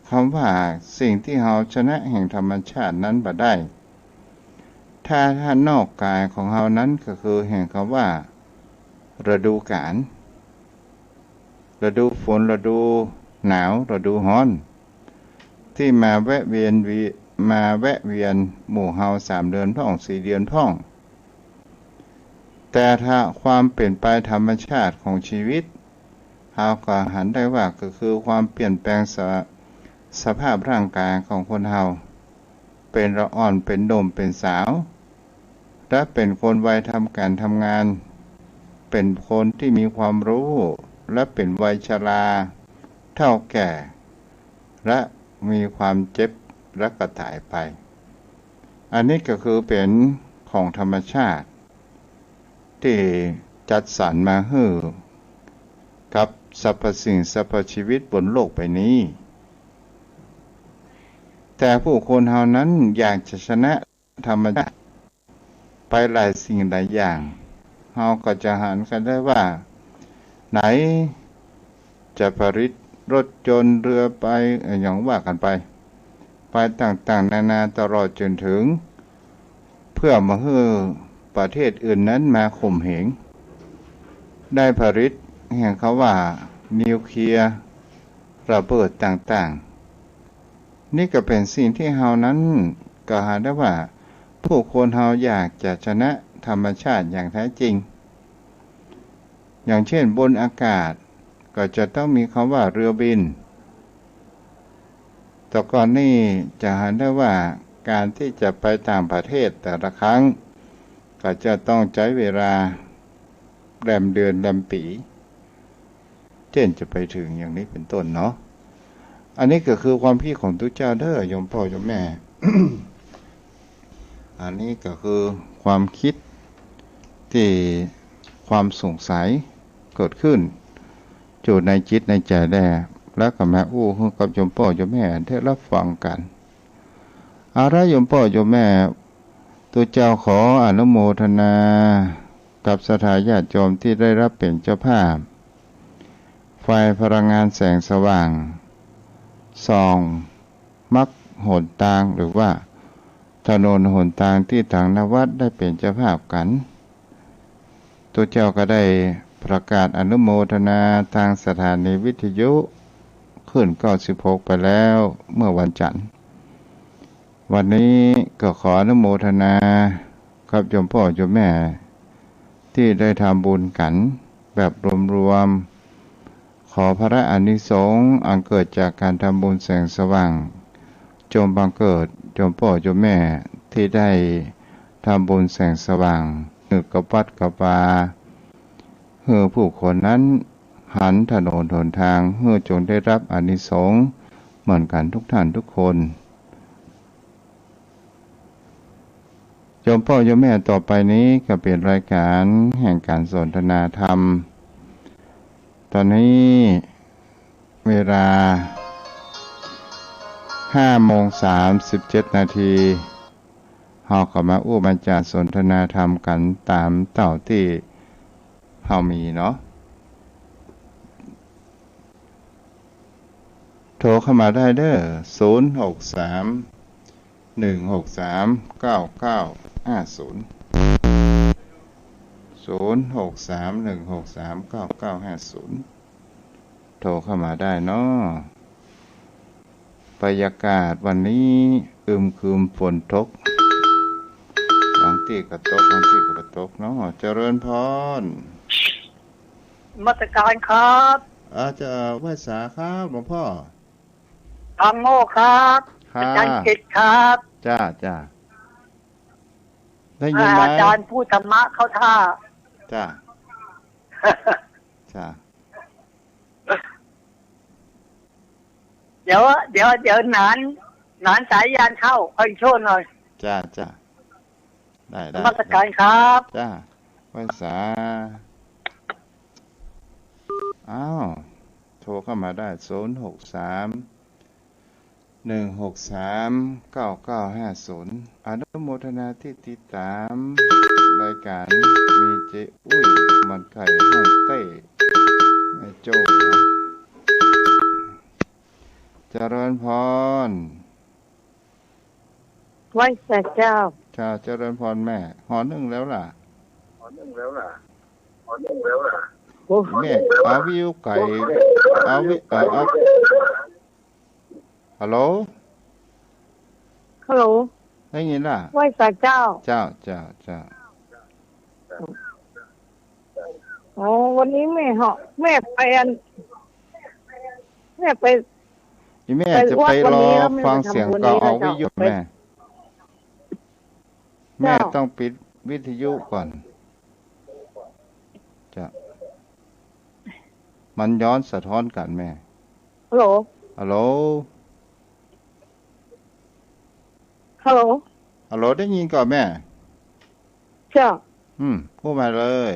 กำว่าสิ่งตี้เฮาชนะแห่งธรรมชาตินั้นบ่ได้ ถ้า ถ้านอกก๋ายของเฮานั้นก็คือแห่งกำว่าฤดูก๋าล ฤดูฝ คนฤดูหนาวฤดูฮ้อน ตี้มาแวะเวียนวิ- มาแวะเวียนหมู่เฮาสามเดือนพ่อง สี่เดือนพ่อง แต่ถ้าความเป๋นไปธรรมชาติของชีวิต เฮาก็หันได้ว่าก็คือความเปลี่ยนแปลงส- สภาพร่างกายของคนเฮา เป๋นละอ่อน เป๋นหนุ่ม เป๋นสาว และเป๋นคนวัยทำก๋านทำงาน เป๋นคนตี้มีความฮู้ และเป๋นวัยชรา เฒ่าแก่ และมีความเจ็บ และก็ต๋ายไป อันนี้ก็คือเป๋นของธรรมชาติ ตี้จัดสรรมาหื้อกับสรรพสิ่งสรรพชีวิตบนโลกใบนี้ แต่ผู้คนเฮานั้นอยากจะชนะธรรมชาติไปหลายสิ่งหลายอย่าง เฮาก็จะหันกั๋นได้ว่า ไหนจะผลิตรถยนต์ เฮือใบ อะหยังว่ากั๋นไป ไปต่างๆ นานา ตลอดจ๋นเถิง เปื้อบ่หื้อประเทศอื่นนั้นมาข่มเหง ได้ผลิตแห่งเขาว่านิวเคลียร์ ระเบิดต่างๆ นี่ก็เป๋นสิ่งตี้เฮานั้นก็หันได้ว่า ผู้คนเฮาอยากจะชนะธรรมชาติอย่างแท้จริง อย่างเช่น บนอากาศก็จะต้องมีคำว่าเฮือบิน แต่ก่อนนี่จะหันได้ว่าก๋านตี้จะไปต่างประเทศแต่ละครั้ง ก็จะต้องใจ๊เวลาแรมเดือนแรมปี๋ เจ้นจะไปเถิงอย่างนี้เป๋นต้นเนาะ อันนี้ก็คือความคิดของตุ๊เจ้าเด้อ โยมป้อโยมแม่ อันนี้ก็คือความคิดตี้ความสงสัยเกิดขึ้น อยู่ในจิตในใจ๋แล แล้วก็มาอู้หื้อกับโยมป้อโยมแม่ได้ฮับฟังกั๋น เอาละโยมป้อโยมแม่ ตุ๊เจ้าขออนุโมทนากับศรัทธาญาติโยมตี้ได้ฮับเป๋นเจ้าภาพ ไฟพลังงานแสงสว่าง ส่องมรรคหนตาง หรือว่าถนนหนตางตี้ตางนวัดได้เป๋นเจ้าภาพกั๋น ตุ๊เจ้าก็ได้ประกาศอนุโมทนาตางสถานีวิทยุคลื่นเก้าสิบหกไปแล้วเมื่อวันจั๋นทร์ วันนี้ก็ขออนุโมทนากับโยมป้อโยมแม่ ตี้ได้ทำบุญกั๋นแบบรวมๆ ขอพละอานิสงส์อันเกิดจากก๋านทำบุญแสงสว่าง จงบังเกิดโยมป้อโยมแม่ตี้ได้ทำบุญแสงสว่างหื้อกับวัดกับวา หื้อผู้คนนั้นหันถนนหนตาง หื้อจงได้ฮับอานิสงส์เหมือนกั๋นทุกท่านทุกคน โยมป้อโยมแม่ ต่อไปนี้ก็เป๋นรายก๋านแห่งก๋านสนทนาธรรม ต๋อนนี้เวลาห้าโมงสามสิบเจ็ดนาที เฮาก็มาอู้มาจ๋าสนทนาธรรมกั๋นต๋ามเต้าตี้เฮามีเนาะ โทรเข้ามาได้เด้อ ศูนย์หกสาม หนึ่งหกสาม เก้าเก้าห้าศูนย์ ศูนย์หกสาม หนึ่งหกสาม เก้าเก้าห้าศูนย์ โทรเข้ามาได้เนาะ บรรยากาศวันนี้อึมครึมฝนตก บางตี้ก็ตก บางตี้ก็บ่ตกเนาะ เจริญพร นมัสการครับ อา จะไหว้สาครับหลวงป้อ ทางโง่ครับ ครับ อาจ๋ารย์กิตติ์ครับ จ้า จ้า ได้ยินไหม อาจ๋ารย์พูดธรรมะเข้าท่า จ้า จ้า เดี๋ยว เดี๋ยว เดี๋ยวหนาน หนานสายันเข้า ค่อยโทรหน่อย จ้า จ้า ได้ ได้ นมัสการครับ จ้า ไหว้สา อ้าว โทรเข้ามาได้ ศูนย์หกสาม หนึ่งหกสาม เก้าเก้าห้าศูนย์ อนุโมทนาตี้ติดต๋ามรายก๋าน มีเจ๊อุ๊ย หม่อนไข่ ฮ่องเต้ แม่โจ้ เจริญพร ไหว้สาเจ้า จ้า เจริญพรแม่ ห่อนึ่งแล้วล่ะ ห่อนึ่งแล้วล่ะ ห่อนึ่งแล้วล่ะ โอ้ แม่ เอาวิทยุไกล เอาวิ เอา เอา ฮัลโหล ฮัลโหล ได้ยินล่ะ ไหว้สาเจ้า เจ้า เจ้า เจ้า อ๋อ วันนี้แม่เหาะ แม่ไปอัน แม่ไป อีแม่ ไป จะไป วัดวันนี้ รอ แล้วแม่ ฟัง ไปทำ เสียง บุญ ก็ นี่ เอา นะ วิทยุ เจ้า แม่ แม่ เจ้า ต้องปิดวิทยุก่อน จ้ะ มันย้อนสะท้อนกั๋นแม่ ฮัลโหล ฮัลโหล ฮัลโหล ฮัลโหล ได้ยินก่อแม่ เจ้า อืม พูดมาเลย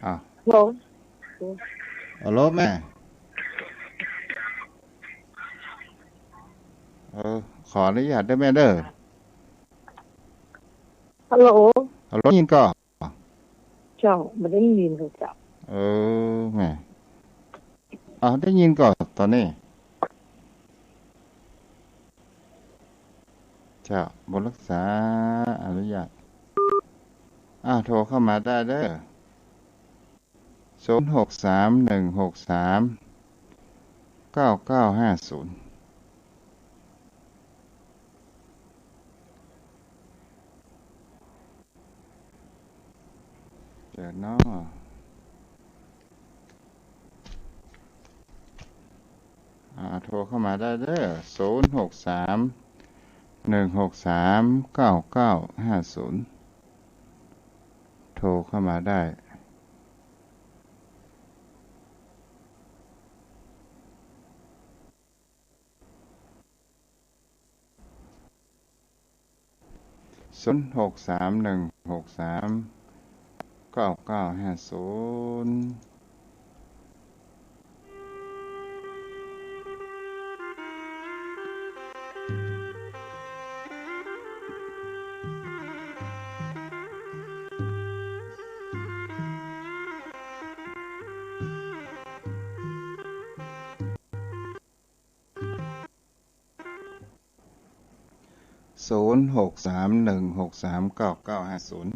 อ้าว ฮัลโหล ฮัลโหลแม่ เออ ขออนุญาตเด้อแม่เด้อ ฮัลโหล ฮัลโหล ได้ยินก่อ เจ้า บ่ได้ยินเลยเจ้า เออ แม่ อ่ะ ได้ยินก่อต๋อนนี้ เจ้า บุญรักษา อนุญาต อ่ะ โทรเข้ามาได้เด้อ ศูนย์หกสาม หนึ่งหกสาม เก้าเก้าห้าศูนย์ เดี๋ยวเนาะ อ่า โทรเข้ามาได้เด้อ ศูนย์หกสาม หนึ่งหกสาม เก้าเก้าห้าศูนย์ โทรเข้ามาได้ ศูนย์หกสาม หนึ่งหกสาม เก้าเก้าห้าศูนย์ ศูนย์หกสาม หนึ่งหกสาม เก้าเก้าห้าศูนย์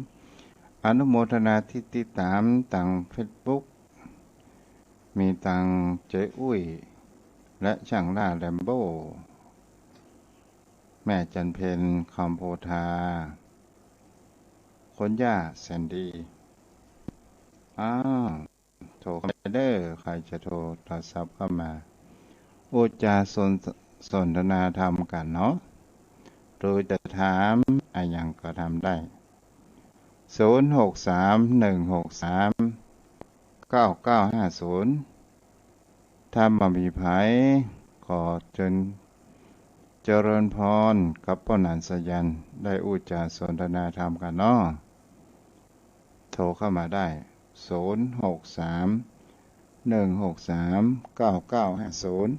อนุโมทนาตี้ติดต๋ามตางเฟซบุ๊ก มีตางเจ๊อุ๊ย และช่างล่าแรมโบ้ แม่จันเพ็ญ คำโพธา คนย่าแสนดี อ้าว โทรเข้ามาเด้อ ใผจะโทร โทรศัพท์เข้ามา อู้จ๋าสน สนทนาธรรมกั๋นเนาะ หรือจะถามอะหยังก็ถามได้ ศูนย์หกสาม หนึ่งหกสาม เก้าเก้าห้าศูนย์ ถ้าบ่มีใผ ขอเจิญ เจริญพรกับป้อหนานสายัณ ได้อู้จ๋าสนทนาธรรมกั๋นเนาะ โทรเข้ามาได้ ศูนย์หกสาม หนึ่งหกสาม เก้าเก้าห้าศูนย์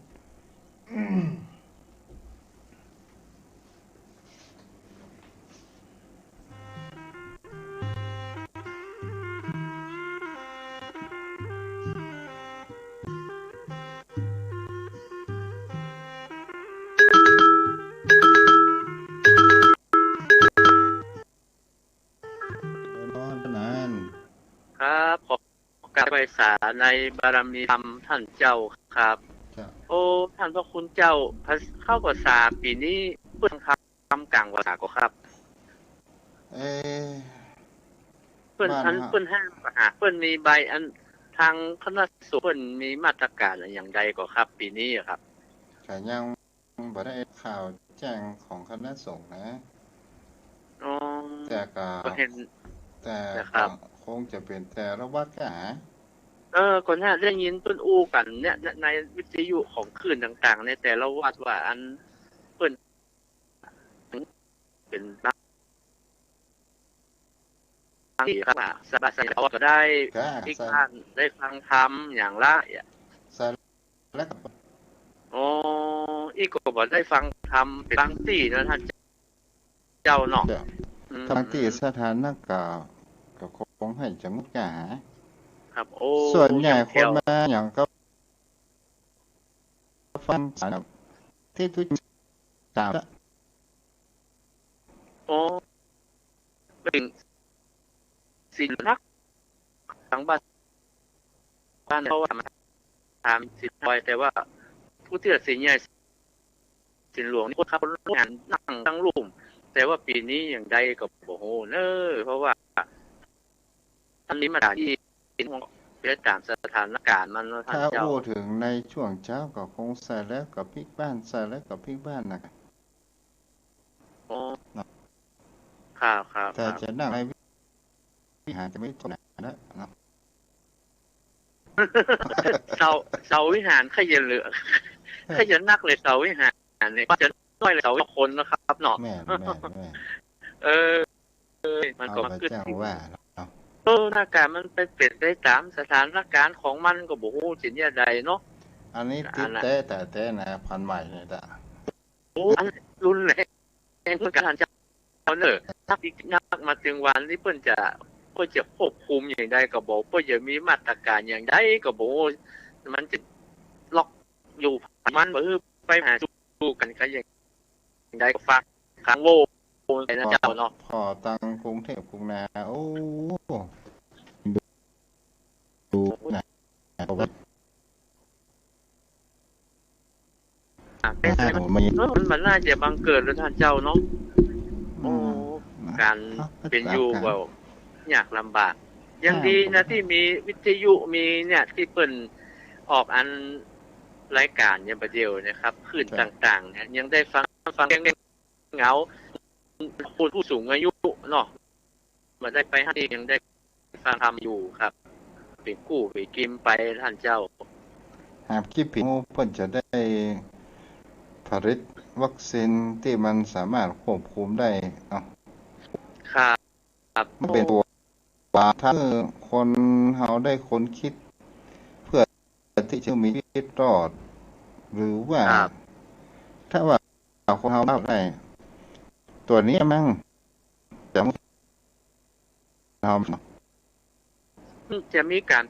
เจริญพรนั้น ครับ ขอกราบไหว้สาในบารมีธรรมต้านเจ้าครับ ครับ โอ้ ต้านพระคุณเจ้า พระ เข้าพรรษาปี๋นี้เปิ้นทำกลางพรรษาก่อครับ เอ๊ะ เปิ้น บ้าน อัน ฮะ เปิ้นห้ามบ่ฮะ เปิ้นมีใบอัน ตางคณะสงฆ์เปิ้นมีมาตรก๋านอะหยังใดก่อครับ ปี๋นี้อะครับ ก็ยัง บ่ได้ข่าวแจ้งของคณะสงฆ์นะ อ๋อ แต่ก็ ก็เห็น แต่ นะครับ ก็คงจะเป๋นแต่ละวัดก้า เออ ก็น่าได้ยินเปิ้นอู้กั๋นเนี่ย ใน ในวิทยุของคลื่นต่างๆ ในแต่ละวัดว่าอันเปิ้นเป๋นบาง บางทีก็ว่าสบายๆ ก็ได้ ครับ ตี้บ้านได้ฟังธรรมอย่างละ ใช่แล้วครับ อ๋อ อี้ก็บ่ได้ฟังธรรมเป๋นบางตี้นะต้านเจ้าเนาะ เจ้า อืม บางตี้สถานการณ์ก็ ก็คงหื้อจะงดงาม ครับ โอ้ ส่วนใหญ่ อย่างเดียว คนมาอย่างก็ฟังสารที่ทุก ตาม อ๋อ เป๋นศีลหนัก ตางบ้าน บ้าน เพราะว่ามาถามศีลบ่อย แต่ว่าผู้ตี้ศีลใหญ่ ศีลหลวงนี่คนขับรถงานนั่งตังลุ่ม แต่ว่าปี๋นี้อย่างใดก็บ่ฮู้เน้อ เพราะว่า อันนี้มาจากที่ ไปต๋ามสถานการณ์มันเนาะต้านเจ้า ถ้าอู้เถิงในช่วงเจ๊าก็คงใส่แล้วก็ปิ๊กบ้าน ใส่แล้วก็ปิ๊กบ้านน่ะ อ๋อ เนาะ ครับ ครับ แต่ ครับ จะนั่งในวิหารจะไม่ตรงไหนแล้วเนาะ เซา เซาวิหารใค่จะเหลือ ใค่จะนักเลยเซาวิหารเนี่ย จะน้อยเลยเซาคนนะครับเนาะ แม่น แม่น แม่น เออ เออ มันก็ เอาไป มาเกิด จ้าง ที่ ว่าเนาะ เออ หน้าการมันไปเป๋นไปต๋ามสถานการณ์ของมันก็บ่ฮู้จะแนวใดเนาะ อันนี้ อันนั้น ติดแต๊ แต่แต๊นะ พันธุ์ใหม่เนี่ยจ้ะ โอ้ อันรุนแรงเหมือนกั๋นเจ้าเน้อ นัก นักมาเถิงวันนี้เปิ้นจะ เปิ้นจะควบคุมอย่างใดก็บ่ เปิ้นจะมีมาตรการอย่างใดก็บ่ มันจะล็อกอยู่มัน บ่หื้อไปมาหาสู่กั๋นก็อย่างใดก็ฝาก ขังโว้ไปนะเจ้าเนาะ ผ่อตังกรุงเทพฯ กรุงนา โอ้ ดู ดูนะ อ่ะ แต่ แต่มัน มัน มันน่าจะบังเกิดแล้วต้านเจ้าเนาะ อืม โอ้ ก๋านเป๋นอยู่ก็ยากลำบาก ยังดีนะ อ่า ตี้มีวิทยุ มีเนี่ย ตี้เปิ้นออกอันรายก๋านอย่างบ่าเดี่ยวนะครับ คลื่น ครับ ต่างๆ เนี่ย ยังได้ฟัง ฟังเพลง เหงา คนผู้สูงอายุเนาะ บ่ได้ไปหั้น ยังได้ฟังธรรมอยู่ครับ เป๋นกู้เป๋นกิมไปต้านเจ้า หากคิดผิด เปิ้นจะได้ผลิตวัคซีนตี้มันสามารถควบคุมได้เนาะ ครับ มันเป๋นตั๋ว ถ้าคนเฮาได้ค้นคิด เพื่อตี้จะมีชีวิตรอด หรือว่า ครับ ถ้าว่าคนเฮาได้ ตั๋วนี้มั้ง จะ จะมีก๋าน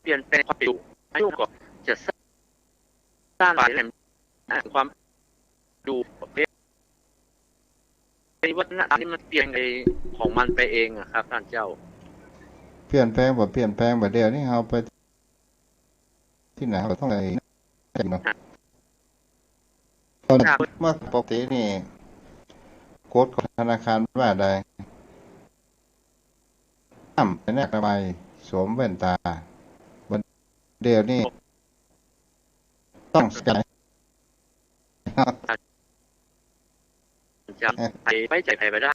เปลี่ยนแปลงความเป๋นอยู่ อายุก็จะสั้นไป และความอยู่ประเภท ในวัฒนธรรมที่มันเปลี่ยนไปของมันไปเองอะครับต้านเจ้า เปลี่ยนแปลงบ่ เปลี่ยนแปลงบ่ เดี๋ยวนี้เฮาไปตี้ไหนเฮาก็ต้องไปเนาะ ตอน ครับ เมื่อปกตินี่ กฎของธนาคารว่าใด ห้ามไปแนบใบสวมแว่นตา บ่าเดี่ยวนี้ ต้องใส่ จะไปไว้ใจ๋ใผบ่ได้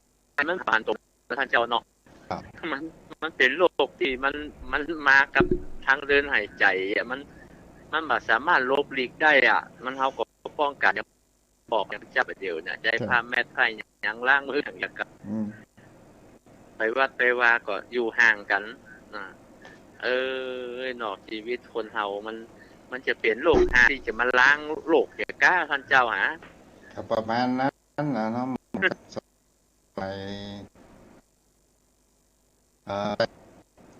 มันผ่านตรงต้านเจ้าเนาะ ครับ มัน มันเป๋นโรคตี้มัน มันมากับทางเดินหายใจ๋อะ มัน มันบ่สามารถหลบหลีกได้อะ มัน เฮาก็ป้องกั๋น บอกอย่างเจ้าบ่าเดี่ยวเนี่ย ใจ๊ ครับ ผ้าแมส ผ้าหยัง ล้างมืออย่างเดียวกับ อืม ไปวัดไปวาก็อยู่ห่างกั๋น อ่า เออ เนาะ ชีวิตคนเฮามัน มันจะเป๋นโรคหาตี้จะมาล้างโรคเหียก้าต้านเจ้าหา ก็ประมาณนั้นนะเนาะ สมัย เอ่อ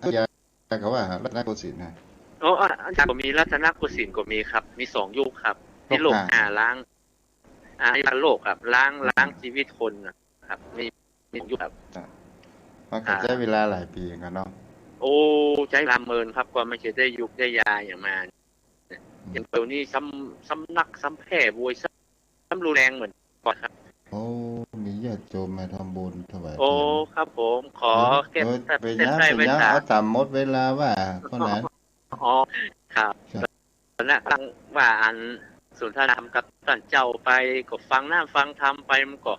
อยุธยาก็ว่ารัตนโกสินทร์นะ อ๋อ อ่ะ อยุธยาก็มี รัตนโกสินทร์ก็มีครับ มีสองยุคครับ ตี้โรค โรคหา หาล้าง อ่า ล้างโรคครับ ล้าง อืม ล้างชีวิตคนนะครับ มี มีสองยุคครับ อ่ะ มันก็ อ่า ใจ๊เวลาหลายปี๋เหมือนกั๋นเนาะ โอ้ ใจ๊เวลาเมินครับ กว่ามันจะได้ยุกได้ยาอย่างมา อืม อย่างเดี๋ยวนี้ซ้ำ ซ้ำนัก ซ้ำแพร่โวย ซ้ำ ซ้ำรุนแรงเหมือนก่อนครับ โอ้ มีญาติโยมมาทำบุญถวายเทียน โอ้ ครับผม ขอ เออ เก็บ เออ เส้น เป๋นหยัง ได้ เป๋นหยัง ไว้ เอาต๋ามหมดเวลาว่า เท่านั้น อ๋อ ครับ ครับ นะ ตั้งว่าอันสนทนาธรรมกับต้านเจ้าไป ก็ฟังน้ำฟังธรรมไป มันก็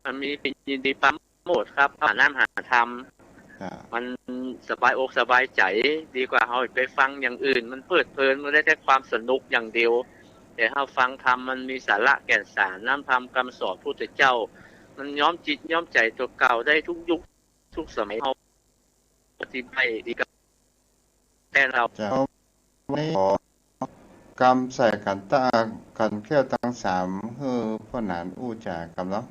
มันมีเป๋นยินดีปราโมทย์ครับ หาน้ำหาธรรม ครับ มันสบายอกสบายใจ๋ ดีกว่าเฮาไปฟังอย่างอื่น มันเพลิดเพลิน มันได้แต่ความสนุกอย่างเดียว แต่เฮาฟังธรรมมันมีสาระแก่นสาร น้ำธรรมกำสอนพุทธเจ้า มันย้อมจิตย้อมใจ๋ตั๋วเก่าได้ทุกยุคทุกสมัย เฮาปฏิบัติดีกับแฟนเฮา เจ้า วันนี้ขอกำใส่ขันตะ ขันแก้วตังสาม หื้อพ่อหนานอู้จ๋ากำเนาะ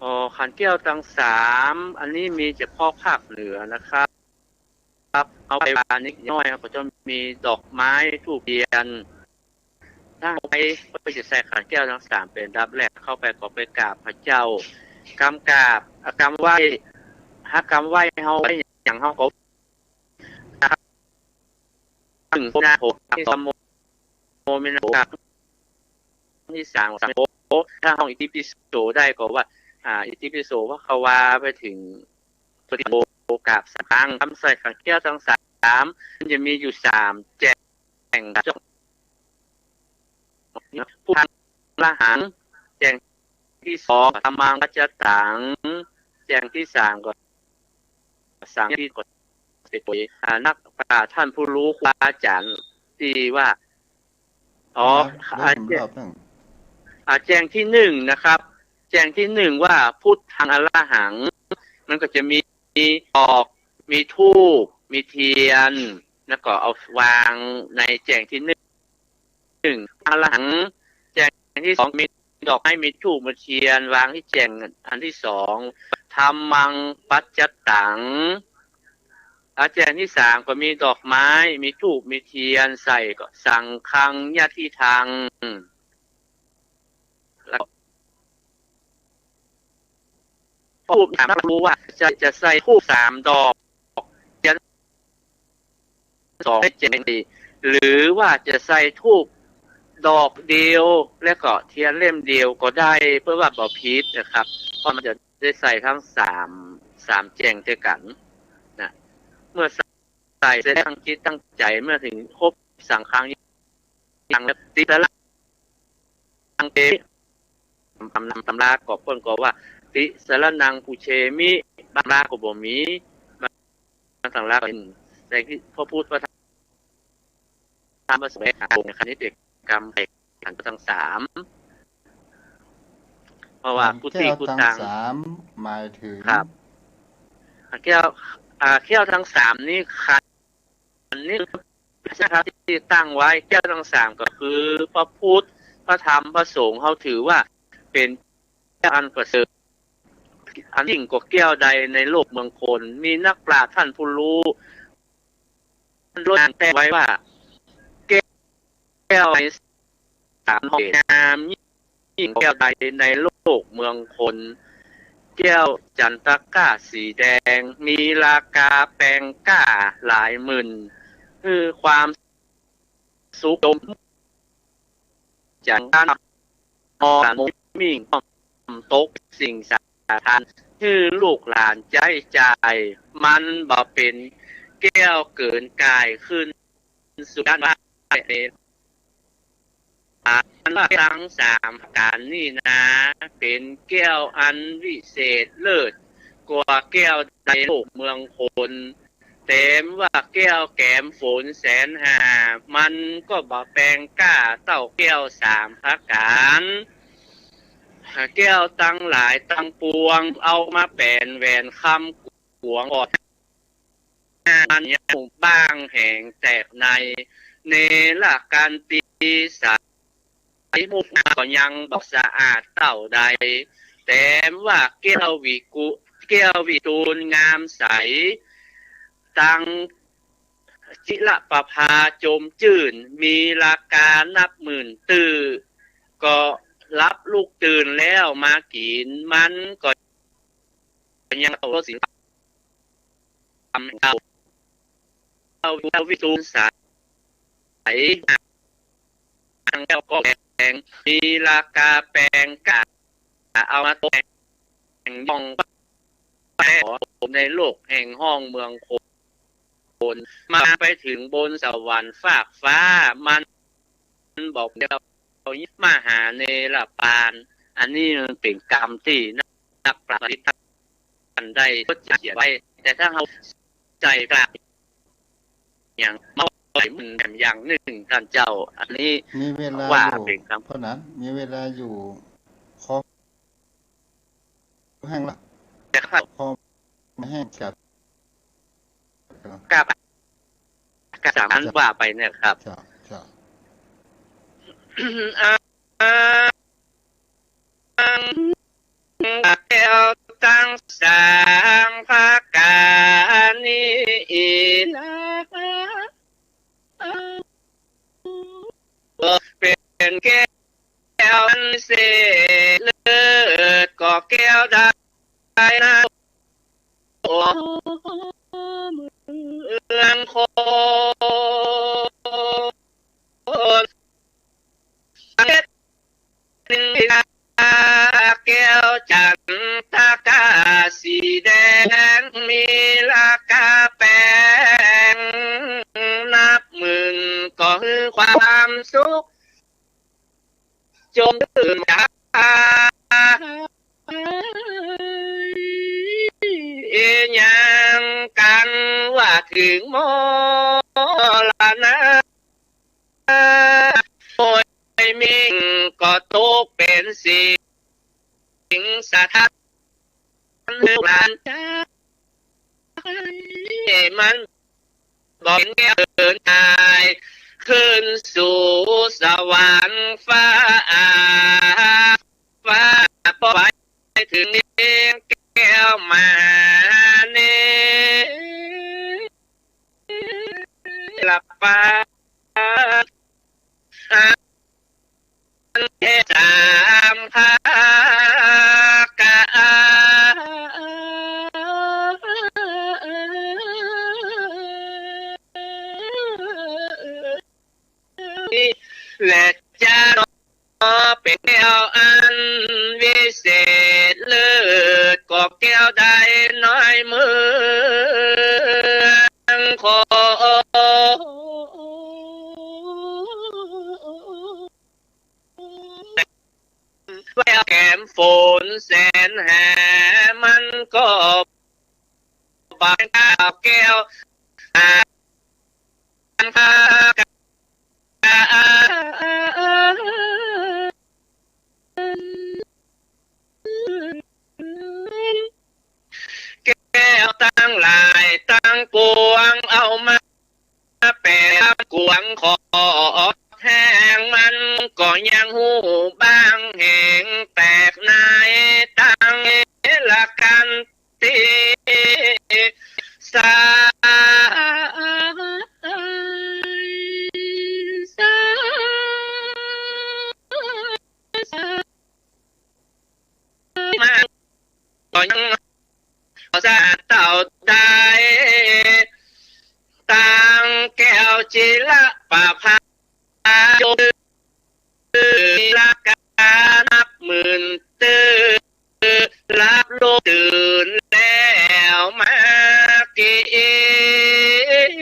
อ๋อ ขันแก้วตังสาม อันนี้มีเฉพาะภาคเหนือนะครับ ครับ เฮาไปวานิดน้อย เฮาก็จะมีดอกไม้ธูปเตียน ถ้าเฮาไป ไปจะใส่ขันแก้วตังสามเป๋นอันดับแรก เข้าไปก็ไปกราบพระเจ้า กำกราบ อ่ะ กำไหว้ หากำไหว้เฮาไหว้หยังเฮาก็ นะครับ ถึงนะ โห ที่สอง โม โมเมนะ ครับ ที่สาม สาม โอ ถ้าห้องอิติปิโสได้ก็ว่า อ่า อิติปิโส ภะคะวา ไปถึง โอ กราบสามครั้ง กำใส่ขันแก้วตังสาม มันจะมีอยู่สามแจ่ง พุทธังอรหัง แจ่งที่สอง ธัมมังปัจจตัง แจ่งที่สามก็ สังฆัง อ่า นักปราชญ์ท่านผู้รู้ครูอาจารย์ตี้ว่า อ๋อ ครับ อ่า เดี๋ยวผม แจ่ง รอบหนึ่ง อ่า แจ่งที่หนึ่งนะครับ แจ่งที่หนึ่งว่า พุทธังอรหัง มันก็จะมี มีดอก มีธูป มีเทียน แล้วก็เอาวางในแจ่งที่หนึ่ง อรหัง แจ่งที่สอง มีดอกไม้ มีธูป มีเทียน วางที่แจ่งอันที่สอง ธัมมังปัจจตัง อ่า แจ่งที่สามก็มีดอกไม้ มีธูป มีเทียน ใส่ก็สังฆังยะทิทัง แล้ว ธูป ถามว่าจะ จะใส่ธูปสามดอก เทียนสองเล่ม หรือว่าจะใส่ธูปดอกเดียว แล้วก็เทียนเล่มเดียวก็ได้ เปื้อว่าบ่ผิดนะครับ เพราะมันจะได้ใส่ทั้งสาม สามแจ่งด้วยกั๋นนะ เมื่อใส่เสร็จตั้งจิตตั้งใจ๋ เมื่อถึงครบสังฆัง ยังติสรณัง เต ตำ ตำ ตำราก็เปิ้นก็ว่า ติสรณังปุจเฉมิ บางตำราก็บ่มี บางตำราก็เห็น แต่ที่พระพุทธพระธรรมพระสงฆ์ องค์นี้เป๋นกำแตกขันตังสาม เพราะว่า ขันแก้วตังสาม พุทธิพุทธัง หมายถึง ครับ แก้ว อ่า แก้วตังสามนี่ขัน อันนี้นะครับ ตี้ตั้งไว้ แก้วตังสามก็คือพระพุทธ พระธรรม พระสงฆ์ เฮาถือว่าเป๋นแก้วอันประเสริฐ อันยิ่งกว่าแก้วใดในโลกเมืองคน มีนักปราชญ์ท่านผู้รู้ ท่านลดแต้มไว้ว่า แก้ว แก้วในสามห้องงามยิ่งแก้วใดในโลกเมืองคน แก้วจันตะก้าสีแดง มีราคาแปงก้าหลายหมื่น หื้อความสุขจมจันทร์ มองมุ่งมิ่ง ตกสิ่งสาทาน หื้อลูกหลานใจ๊จ่าย มันบ่เป๋นแก้วเกินก่ายขึ้น สุดด้านว่า อันว่าตังสามประก๋านนี้นา เป๋นแก้วอันวิเศษเลิศกว่าแก้วใดโลกเมืองคน แต้มว่าแก้วแก๋มฝนแสนห้า มันก็บ่แปงก้าเต้าแก้วสามประก๋าน แก้วตังหลายตังปวง เอามาแป๋นแหวนคำ ขวงออด มันยังบ้างแหงแตกใน เนรกันตีสาย มุกก็ยังบ่สะอาดเต้าใด แต้มว่าแก้ววิกุ แก้ววิทูลงามใส ตังจิรประภาจมจื้น มีราคานับหมื่นตื้อ ก็หลับลุกตื่นแล้วมากิ๋น มันก็ ยังเอารสสิงคำเก่า เอาวิทูลใส แก้วก็แปง มีราคาแปงก้า เอามาตกแต่งย่องแป้ในโลกแห่งห้องเมืองคน มาไปถึงบนสวรรค์ฟากฟ้า มัน บอกเดี๋ยวมหาเนรปาน อันนี้มันเป๋นกำตี้นักปราชญ์ท่านได้เขียนไว้ แต่ถ้าเฮาใส่กลางอย่างเมาใส่มันอย่างนึ่ง ต้านเจ้า อันนี้ มีเวลา ว่า อยู่ เป๋นกำ เพราะนั้น มีเวลาอยู่ ขอแห้งละ แต่ข้า ขอแห้งจัด ครับ ครับ สามอันว่าไปเนี่ยครับ ครับ ครับ แก้วตังสามประก๋านนี้นา เป๋น เป็นแก้วอันวิเศษเลิศ ก็แก้วใดนั้น โอ้ เมืองคน แก้วจันทกาสีแดง มีราคาแปงนับหมื่น ก็คือความสุข จงตื่นตา ยังกันว่าถึงมรณะ โอยมิ่งก็ตกเป็นสิงสถาน ลูกหลานจ๋า มันบ่เห็นแก้วเดินตาย ขึ้นสู่สวรรค์ฟ้า ฟ้าบ่ไปถึงแก้วมหาเนรปาน สามภาคา และจะนอเป็นแก้วอันวิเศษเลิศ ก็แก้วใดน้อยเมืองคน แก้วแก้มฝนแสนหา มันก็บานแก้ว แก้วตังหลายตังปวง เอามาแป๋กวงขอแห้ง มันก็ยังฮู้บ้างแหง แตกในตังละคัน ติสาสา มันก็ยังสาเต้าได้ ตังแก้วจิรประภา จง ละกานับหมื่นตื้อ รับโลกตื่นแล้วมากิ๋น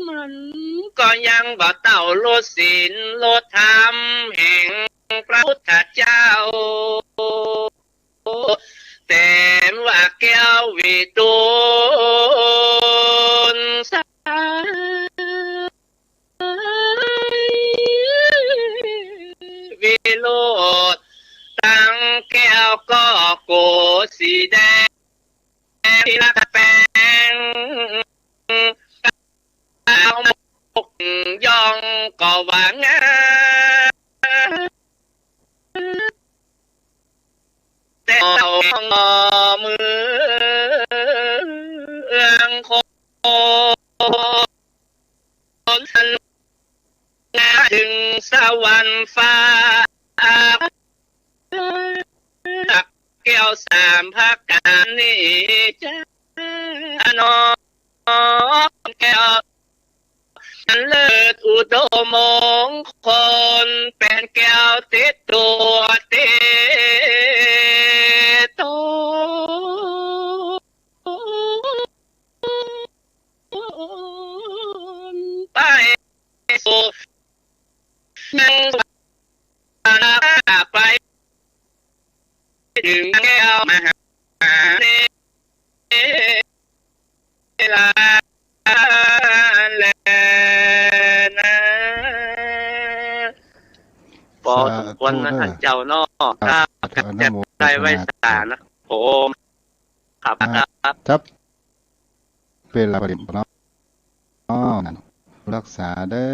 มันก็ยังบ่เต้าลดศีลลดธรรมแห่งพระพุทธเจ้า แต่ว่าแก้ววิทูลสายวิโรจน์ ตังแก้วก็โกศสีแดง ที่ละแปง เอาหมกย่องก็ว่างาม แต่เอาเมืองคน ถึงสวรรค์ฟ้า แก้วสามประการนี้จ้า น้องแก้ว อันเลิศอุดมมงคล เป็นแก้วติดตัวติดตน ไปสู่ ยังไปถึงแก้วมหาเนร แลนะ ปอสมควรนะ สาธุเด้อ ท่านเจ้าเนาะ ครับ ครับ อนุโมทนา ได้ไหว้สานะครับผม ครับ ครับ ครับ เวลาปฏิบัติเนาะ อ๋อ รักษาเด้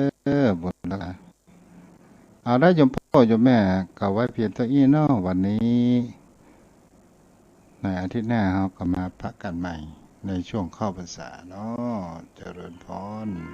อ บุญรักษา เอาละโยมพ่อโยมแม่ ก็ไว้เพียงเต้าอี้เนาะ วันนี้ ในอาทิตย์หน้าเฮาก็มาปะกั๋นใหม่ ในช่วงเข้าพรรษาเนาะ เจริญพร